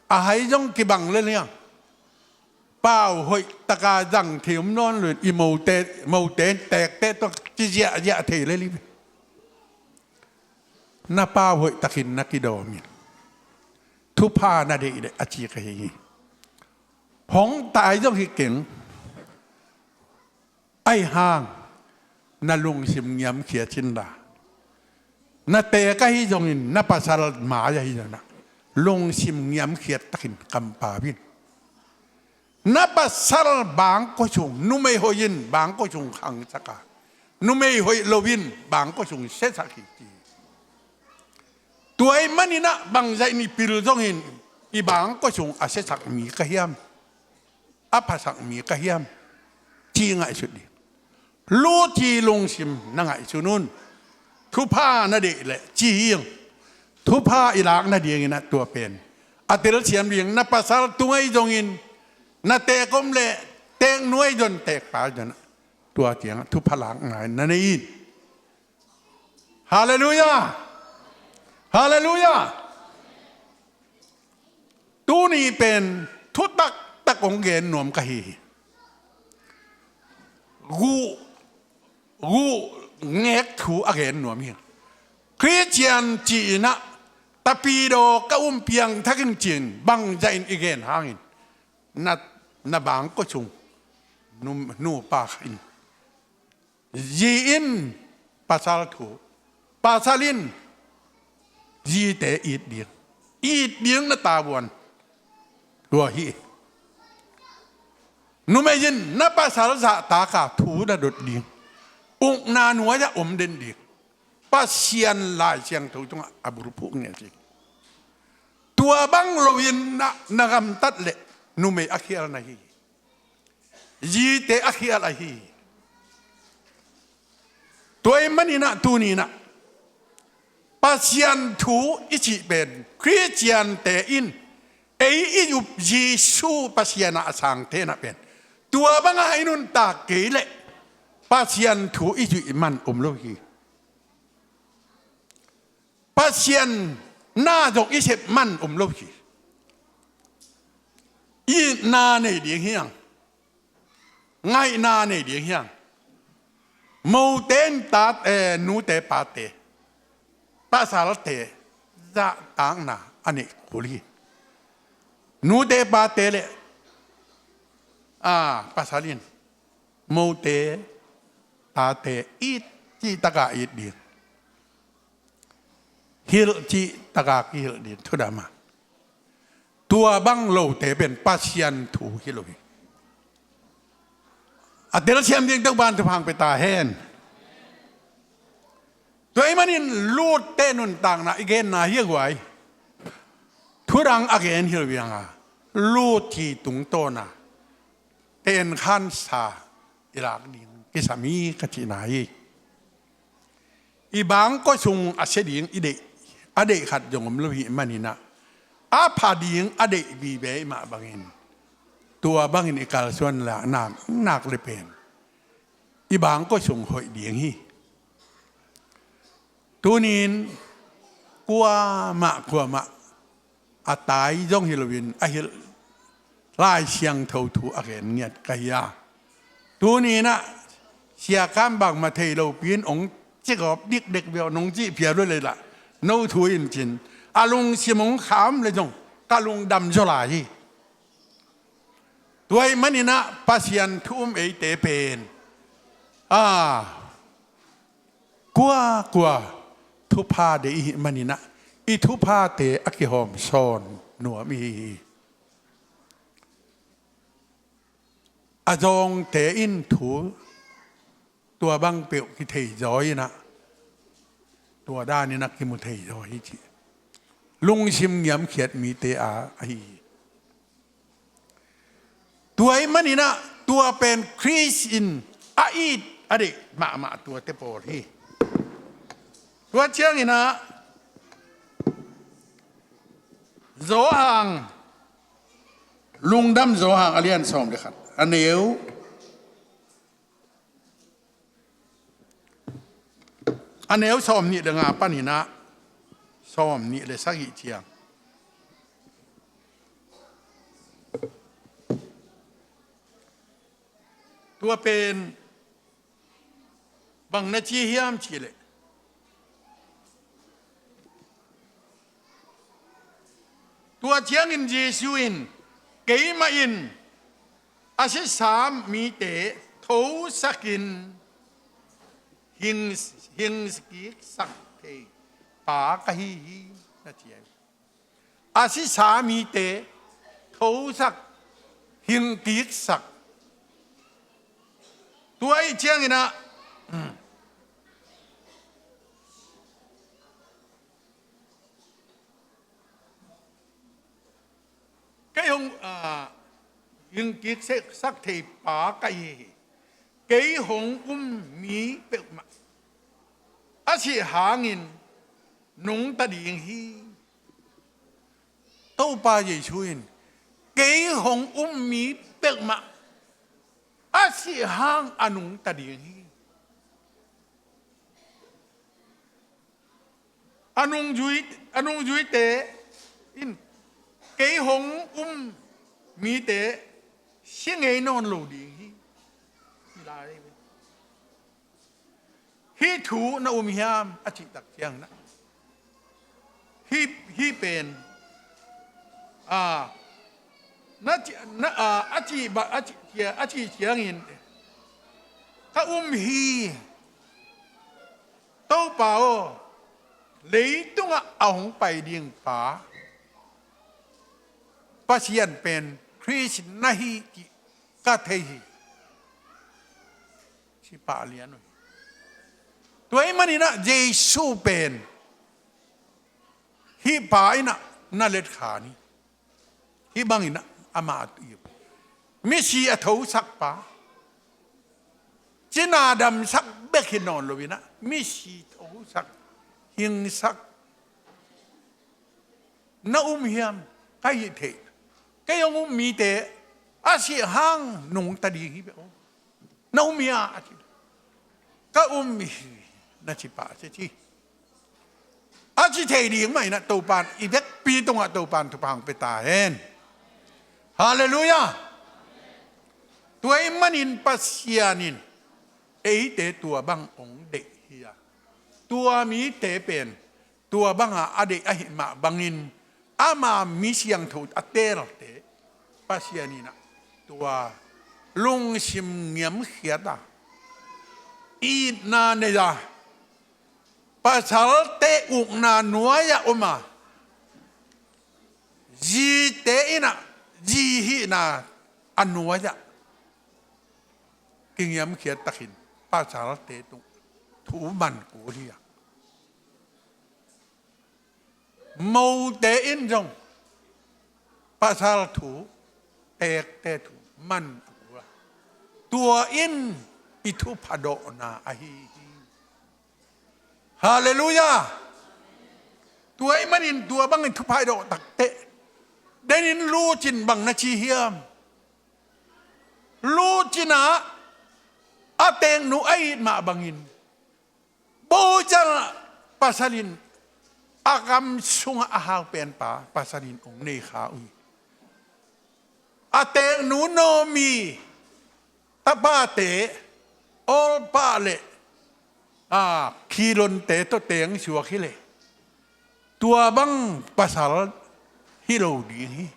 a hai zong kibang lel hi hang. Pau hoih taka zang thei om nawn lo in i mote, mote in teekte tawh ci ziahziah thei lel hi. Na pau hoih takin na kidawm in thupha na deih leh a ci ka hi hi. Hong tai zong hi keng. Ahih hang na lungsim ngiamkhiat in la, na teek ahi zongin na pasal mai ahi zongin ah lungsim ngiamkhiat takin kampau in. Na pasal bangkua sung, numei hoih in bangkua sung khangsak a, numei hoih lo in bangkua sung siasak hi ci. Tua ahih manin ah bangzah in i pil zongin i bangkua sung a siasak mi ka hiam, a phasak mi ka hiam ci ngaihsut ding. Lut i lungsim na ngaihsun un. Thupha na deih leh ci hi ing. Thupha i lak nadingin ah tua pen a telsiam ding, na pasal tung ahi zongin na teek om leh teeknu ahi zong teekpa ahi zong ah tua kiangah thupha lakna na nei in. Halleluiah. Halleluiah. Tuni pen thu taktak hong gen nuam ka hi hi. Guh, guh ngek thu a gen nuam hi. Khristian ci-in ah tapidaw ka um piangthak ing ci-in bangzah in i gen hangin na, na bangkua sung nu, nupa khat in, zi in pasal thu, pasal in zite it ding, it ding na tavuan tua hi. Numei in na pasal zahtak a thu na dot ding, ukna nuai-ah om den ding. Pasian Lai Siangtho tungah a bulphuh ngiat hi. Tua bang lo-in na, na gamtat leh numei a khial na hi. Zite a khial ahi hi. Tua ahih manin ah tuni-in ah Pasian thu i cih pen Khristiante in ei i up Jesu Pasian ah a sangte in ah pen tua bangah i nuntak kei leh Pasian thu i zuih man om lo hi. Pasian na zong i sep man om lo hi. Itna nei ding hi hang. Ngaihna nei ding hi hang. Mote in ta, eh, nute pate, pasalte zahtakna a neih kul hi. Nute pate leh, ah, pasal in mote, tate it cih taka it ding. Hilh cih taka kihilh ding, thudam a. Tua bang lote pen Pasian thu hi lo hi. A telsiam ding Topa'n thupha hong pia ta hen. Tua ahih manin Lut-te nuntakna i genna hi a guai. Thudang a gen hi lo hi hang a, Lut hi tungtawn a tenkhansa i lak ding kisam hi ka cihna hi. I bangkua sung a sia ding i deih, a deih khat zong om lo hi manin ah, a pha ding a deih vive i mah bangin, tua bangin i kalsuan leh nak, nak leh pen i bangkua sung hoih ding hi. Tunin kuamah kuamah a tai zong hi loin a hilh Lai Siangtho thu a gen ngiat ka hi a, tuninah Sia Kam Bang mah thei lopi in ong cikawp dikdek bia nong cih phial uh leh lah no thu in cin a lungsim ong kham le zong ka lungdam zaw lai hi. Tua ih maninah Pasian thu um eite pen a kuakua thupha deih ih maninah i thuphate a kihawm sawn nuam ihi hi. A zawngte in thu tua bang peuh kithei zaw inah tua daninah kimu thei zaw hi cih lungsim ngiamkhiat mite a ahi hi. Tua ih maninah tua pen Khrist in a it a deih mahmah tuate pawl hi. Tua cianginah Johan, Lungdam Johan a lian sawm le khat a neu a neu sawm nih le nga paninah sawm nih le sagih ciang. Tua pen bang na ci hiam cihleh, tua ciangin Jesuh in, keimah in a sisa mite thosakin hing, hingkiksak thei pa ka hi hi, na ci hi. A sisa mite thosak, hingkiksak. Tua ih cianginah kei hong, ah, hingkiksak thei pa ka hi hi. Kei hong um mi peuhmah a sih hangin nungta ding hi. Topa Jesuh in, kei hong um mi peuhmah a sih hang a nungta ding hi. A nungzui, a nungzuite in kei hong um mite si ngei nawn lo ding hi. Hi lai. Hih thu na um hiam a cih tak ciangin ah, hih, hih pen, a, na ci, na, a, a cih ba, a cih cia, a cih ciangin, ka um hi, Topa aw, leitungah a hong pai ding pa Pasian pen Khrist na hi cih ka thei hi. Ci pah lian uh hi. Tua ih maninah Jesuh pen hih pa innah na letkhan hi. Hih banginah amah a tuh hi. Misi a thosak pa, cina damsak bek hi nawn loinah misi thosak, hingsak. Na um hiam? Ka hih theih. Kei hong um mite a sih hang nungta ding hi bek aw. Na um hia? A ci. Ka um hi, na ci pah ci ci. A ci thei ding mah inah Topan i vekpi tungah Topan thupha hong pia ta hen. Halleluiah. Tua ih manin Pasian in eite tua bang hong deih hi a, tua mite pen tua banga a deih ahih mah bangin ama mi siangtho a teelte Pasian inah tua lungsim ngiamkhiat a, itna nei a, pasalte ukna nuai-ah om a, zite innah zi hihna a nuai-ah kingiamkhiat takin pasalte tung thu man kul hi a, mote in zong pasal thu, teekte thu man a kul a, tua in i thupha dawhna ahi hi. Halleluiah. Tua ih manin tua bangin thupha i dawh takteh denin Lut in bang na ci hiam? Lut in ah a teeknu a it mah bangin Boaz ah pasal in a gam sungah a hau penpa pasal in hong nei kha uh hi. A teeknu Naomi tapate Orpah le, a, Khilonte tawh teng suak hi leh, tua bang pasal hi lo ding hi.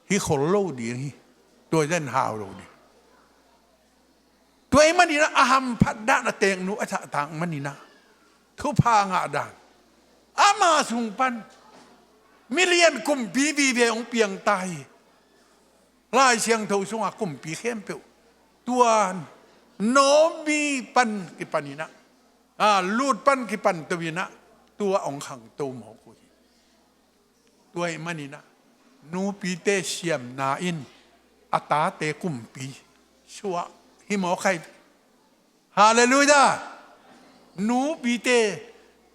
Hi khol lo ding hi. Tua zah in hau lo ding. Tua ahih manin ah a hamphat dan a teeknu a zahtak manin ah thupha ngah dan, ama sung pan milian kumpi vive hong piang ta hi. Lai Siangtho sungah kumpi khempeuh tua Naomi pan kipan in ah, a, Ruth pan kipan to in ah, tua hong khangto mawk uh hi. Tua ahih manin ah nupite siamna in a tate kumpi suah hi mawk hi. Halleluiah. Nupite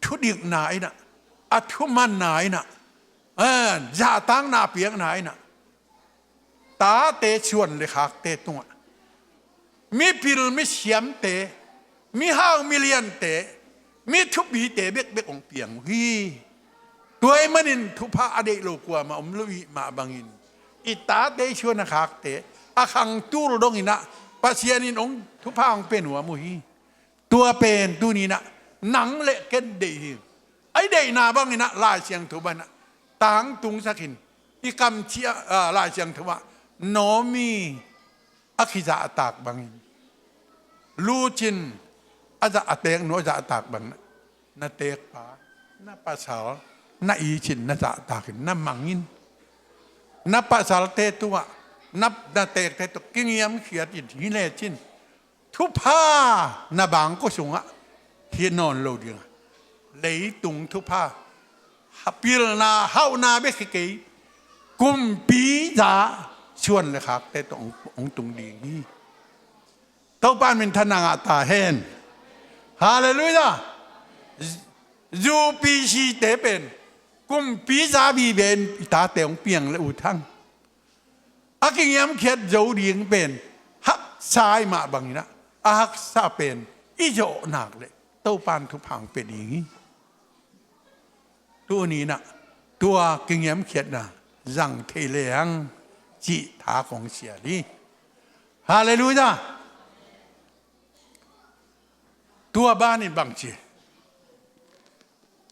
thudikna in ah, a thumanna in ah, a, zahtakna piakna in ah, tate suan le khakte tungah, mipil misiamte, mihau miliante, mi thupite bekbek hong piang uh hi. Tua ahih manin thupha a deih lo kuamah om lo ahih mah bangin, i tate suan a khakte a khang tul dong in ah Pasian in hong thupha hong pia nuam uh hi. Tua pen tuni in ah nang le ken deih hi. A i deihna bang in ah Lai Siangtho bang in ah tangtungsak in, i kamciah, a, Lai Siangtho ah Naomi a kizahtak bangin, Ruth in a zah, a teeknu a zahtak bangin, na teekpa, na pasal, na it in na zahtak in, na mang in, na pasalte tungah, na, na teekte tungah kingiamkhiat in, hi lecin thupha na bangkua sungah hi nawn lo ding a, leitung thupha, ha, pilna, hauhna bek hi kei, kumpi za suan le khakte tawh hong, hong tung ding hi. Topa in minthanna ngah ta hen. Halleluiah. Zu P C te pen kumpi za vive in i tate hong piang le uh thang. A kingiamkhiat zo ding pen haksa ahih mah bangin ah, a haksa pen i zawh nak leh Topa in thupha hong pia ding hi. Tuni in ah tua kingiamkhiatna zang thei leng cih tha kong sial hi. Halleluiah. Tua ban in bang ci,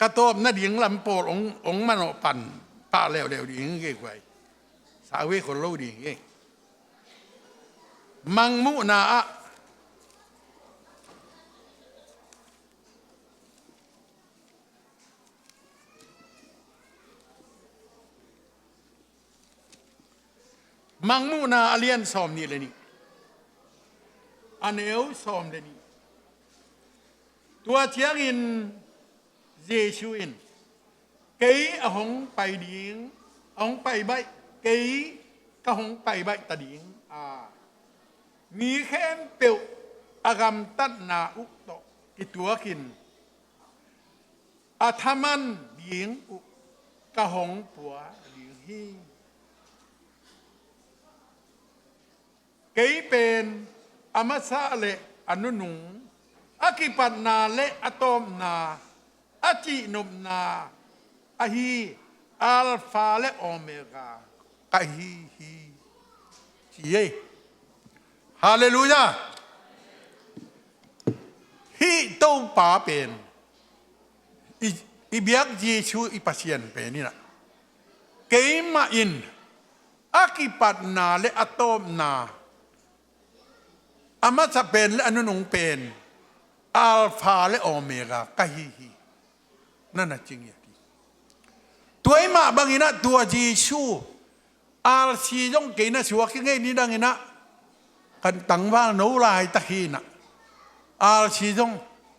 ka tawpna ding lam pawl hong, hong manawh pan pah leuleu ding hi kei kuai. Sa ve khol lo ding hi. Mangmuhna ah Mangmuhna a lian sawm nih le nih, a neu sawm le nih. Tua ciangin Jesu in, "Kei a hong pai ding, a hong pai baih, kei ka hong pai baih ta ding a, mi khempeuh a gamtatna uh tawh kituakin a thaman ding uh ka hong pua ding hi. Kei pen a masa le a nunung, a kipatna le a tawpna, a cihnopna ahi Alpha le Omega ka hi hi," ci ei. Halleluiah. Hih Topa pen, i, i biak Jesu i Pasian pen in ah, "Keimah in a kipatna le a tawpna, a masa pen le a nunung pen, Alpha le Omega ka hi hi," na na ci ngiat hi. Tua ahih mah bangin ah tua Jesu, R C zong kei na suak hi ngei, nidang in ah kan tangval no laitak hi in ah, R C zong,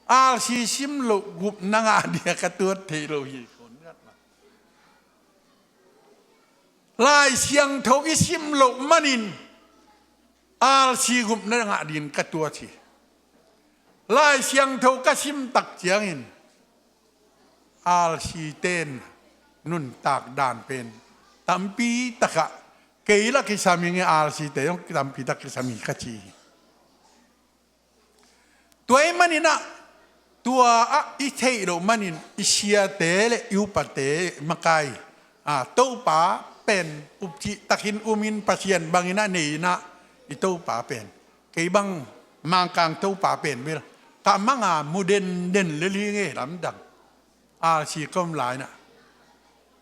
R C sim loh gupna ngah dia ka tuat thei lo hi. Lai Siangtho i sim loh manin R C gupna ngah dingin ka tuat hi. Lai Siangtho ka sim tak ciangin R C ten nuntak dan pen tampi takah kei la kisam hi nge, R C te zong tampi tak kisam hi ka ci hi. Tua ahih manin ah Tua ah i theih loh manin i siate le i upate makai, a, Topa pen upcih takin umin Pasian bangin a nei in ah, i Topa pen, kei bang Mangkang Topa pen bel ka mang a mu denden lel hi ngei lamdang. Alsi ka om lai in ah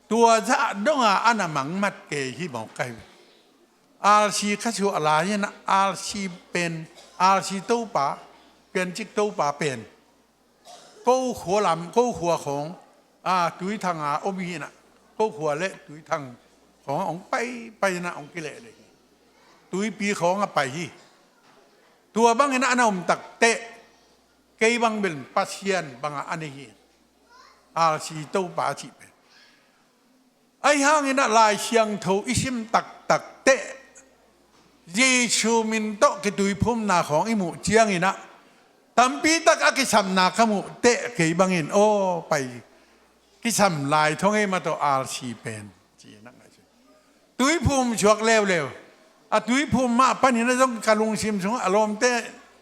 tua zah dong a ana mangmat kei hi mawk ka hi. Alsi ka suah lai in ah, alsi pen, alsi Topa, Piancik Topa pen ko khua lam, ko khua khawng, a, Tuithang a om hi in ah, ko khua le Tuithang khawng hong paipai in ah hong kilehlei hi. Tuipi khawng a pai hi. Tua bangin ah ana om takteh kei bang bel Pasian bangah a nei hi. Alsi Topa cih pen. Ahi hangin ah Lai Siangtho i sim taktak teh, Jesu min tawh kituiphumna khawng i muh ciangin ah, tampi tak a kisamna ka muh teh kei bangin, aw, pai kisam lai thong ei mah tawh alsi pen, ci-in ah ngaihsun. Tuiphum suak leuleu. A tuiphum mah panin ah zong ka lungsim sungah a lawmte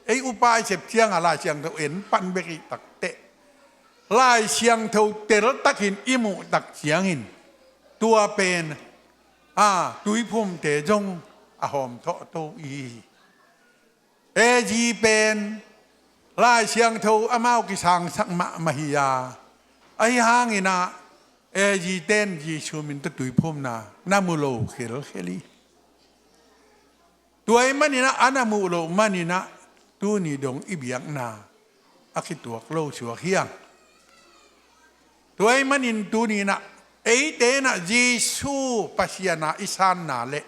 ei upa i sep ciangah Lai Siangtho en pan bek i takteh, Lai Siangtho teltakin i muh tak ciangin tua pen, a, tuiphumte zong a hawm thawh to i hi. A G pen Lai Siangtho amau kisangsak mahmah hi a, ahi hangin ah A G ten Jesu min tawh tuiphumna na mu lo khelkhel hi. Tua ahih manin ah a na muh loh manin ah tuni dong i biakna a kituak lo suak hi hang. Tua ahih manin tuni in ah eite in ah Jesu Pasian a i sanna le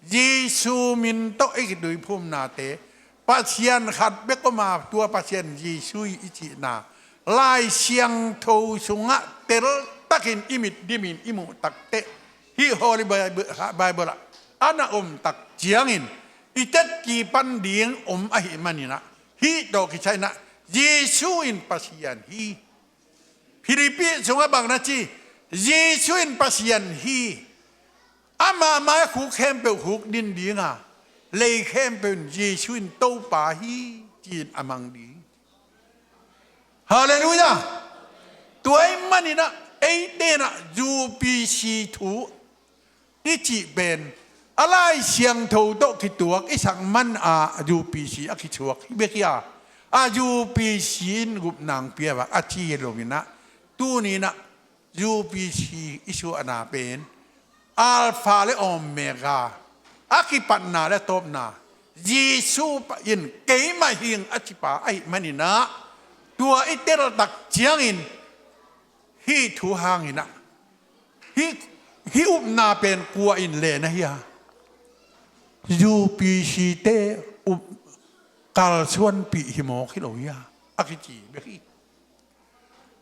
Jesu min tawh i kituiphumnate, Pasian khat bek om a, tua Pasian Jesu i cihna Lai Siangtho sungah teltakin i mit dimin i muh takteh, hih Holy Bible, Bible ah a na om tak ciangin i tetki pan ding om ahih manin ah, hih tawh kisai in ah Jesu in Pasian hi. Philippi sungah bang na ci? Jesu in Pasian hi. Ama mai khuk khempeuh khuk din ding a, lei khempeuh in Jesu in Topa hi, ci-in a mang ding. Halleluiah. Tua ahih manin ah eite in ah U P C thu i cih pen a Lai Siangtho tawh kituak i sak man a U P C a kisuak hi bek hi a, a U P C in gupna hong pia bang a ci hi lo in ah, tuni in ah U P C i suahna pen Alpha le Omega, a kipatna le tawpna, Jesu in keimah hing a cipa ahih manin ah, tua i teltak ciangin hih thu hangin ah, hih, hih upna pen kua in len ahi a, U P C te up kalsuanpih hi mawk hi lo hi a, a kici bek hi.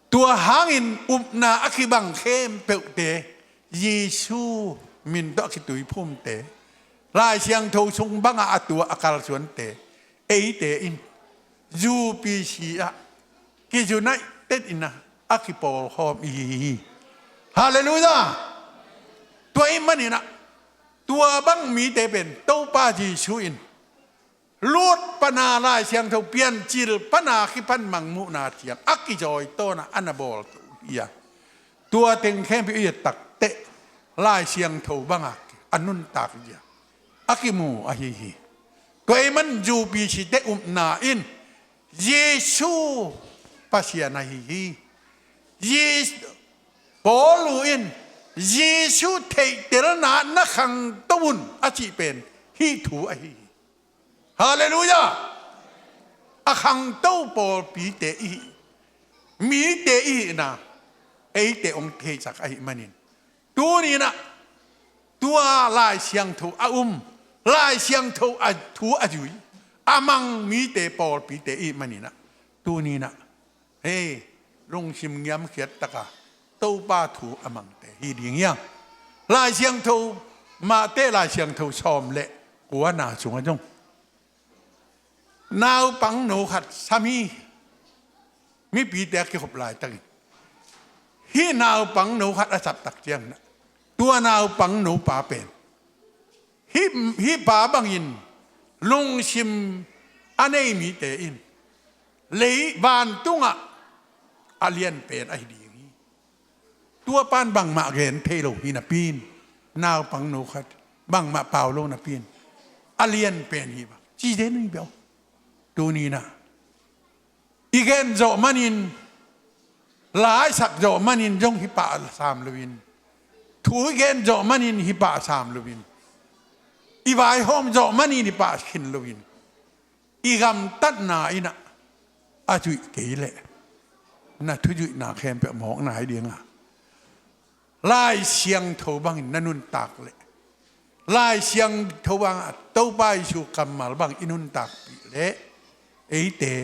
Tua hangin upna a kibang khempeuhte Jesu min tawh a kituiphumte, Lai Siangtho sung bangah a tua a kalsuante, eite in U P C ah ki-unite-in ah a kipawlkhawm i hi hi. Halleluiah. Tua ahih manin ah tua bang mite pen Topa Jesu in lut pana Lai Siangtho Piancil pana kipan mangmuhna ciang a kizawitawn a a na bawl to hi a, tua teng khempeuh i et takteh Lai Siangtho bangah a nuntak hi a, a kimu ahi hi. Tua ahih man U P C te upna in Jesu Pasian ahi hi. Jes-, Paul in Jesu theihtelna na khangto un a cih pen hih thu ahi hi. Halleluiah. A khangto pawlpite i hi, mite i hihna eite hong theisak ahih manin, tuni in ah tua Lai Siangtho a um, Lai Siangtho a thu a zui, a mang mite pawlpite i hih manin ah, tuni in ah, hei, lungsim ngiamkhiat taka Topa thu a mangte hi ding hi hang. Lai Siangtho, Mate Lai Siangtho sawm le kuana sungah zong naupangno khat sam hi. Mipite a kikhop laitakin hih naupangno khat a sap tak ciangin ah, tua naupangno pa pen hih, hih pa bangin lungsim a nei mite in lei vantungah a lian pen ahi ding hi. Tua pan bangmah gen thei lo hi napi in, naupangno khat bangmah pau lo napi in, a lian pen hi bang ci zen hi beuh. Tuni-in ah i gen zawh manin, la i sak zawh manin zong hi pah sam loin, thu i gen zawh manin hi pah sam loin, i vaihawm zawh manin hi pah khin loin, i gamtatna in ah a zuih kei leh na thuzuihna khempeuh mawkna hi ding a, Lai Siangtho bangin na nuntak leh, Lai Siangtho bangah Topa Jesu kammal bang i nuntakpih leh, eite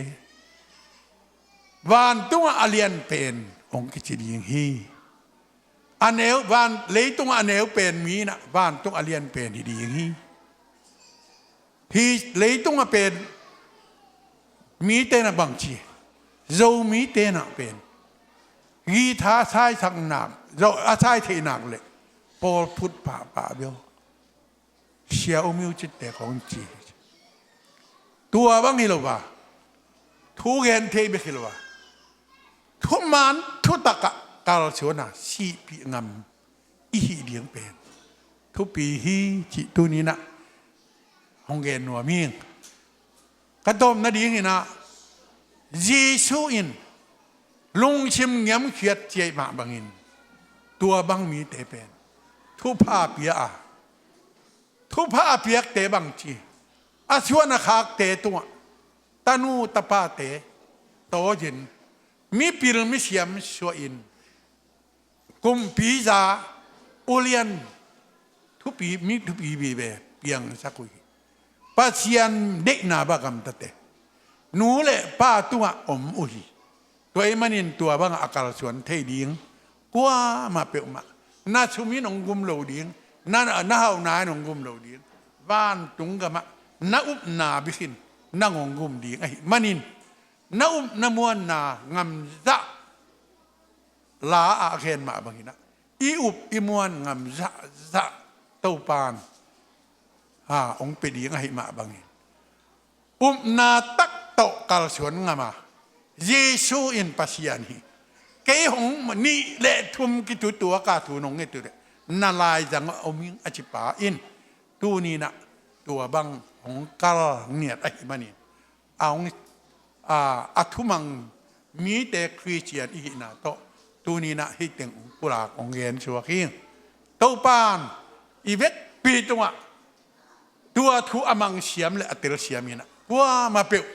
vantungah a lian pen hong kici ding hi. A neu, van, leitungah a neu pen mi in ah vantungah a lian pen hi ding hi. Hi leitung a pen mite na bangci, Zomite na pen guitar a saisak nak, zo a sai theih nak leh pawl phut pahpah beuh. Sia um uh citte khong ci. Tua bang hi lo a, thu gen thei bek hi lo a, thuman thutakah kalsuan a sihpih ngam i hih ding pen thupi hi cih tuni-in ah hong gen nuam ing. Ka tawpna dingin ah, Jesu in lungsim ngiamkhiat ciai mah bangin, tua bang mite pen thupha pia a, thupha a piakte bangci, a suan a khakte tungah tanu tapate tawzin, mipil misiam suahin, kumpiza, ulian, thupi, mi thupi vive piangsak uh hi. Pasian deihna bang a gamtate nu le pa tungah om uh hi. Tua ahih manin tua bangah a kalsuan thei ding kuamah peuhmah na sum in hong gum lo ding, na, na hauhna in hong gum lo ding, vantung gamah na upna bikin nang hong gum ding ahih manin, na upna muanna ngamzah, la ah a gen mah bangin ah, i up i muan ngamzahzah Topan, ha, hong pia ding ahih mah bangin, upna tak tawh kalsuan ngam a, Jesu in Pasian hi, kei hong nih le thum kitutuak a thu nong nget uh leh na laizang a om ing a ci pa in, tuni-in ah tua bang hong kal ngiat ahih manin, a hong, a, a thumang mite Khristian i hihna tawh tuni-in ah hih teng hong pulak hong gen suak hi. Topan i vekpi tungah tua thu a mangsiam le a telsiam in ah, kuamah peuh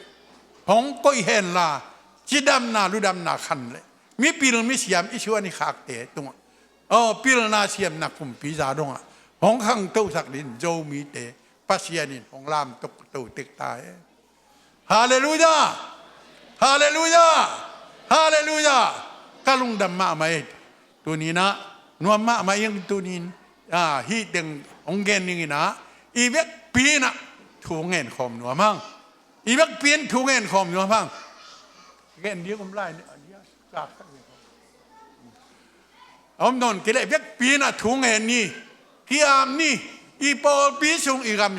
hong koih henla, cidamna ludamna khan le mipil misiam i suan i khakte tungah, aw, pilna siamna kumpiza dongah hong khangtosak dingin Zomite Pasian in hong lamto tek ta hen. Halleluiah! Halleluiah! Halleluiah! Ka lungdam mahmah ei. Tuni-in ah nuam mahmah ing. Tuni-in, ah, hih teng hong gen dingin ah, i vekpi in ah thu ngen khawm nuam hang. I vekpi in thu ngen khawm nuam hang. Gen ding om lai ni. A om nawn kei leh vekpi in ah thu ngen ni, ki-ap ni, i pawlpi sung i gam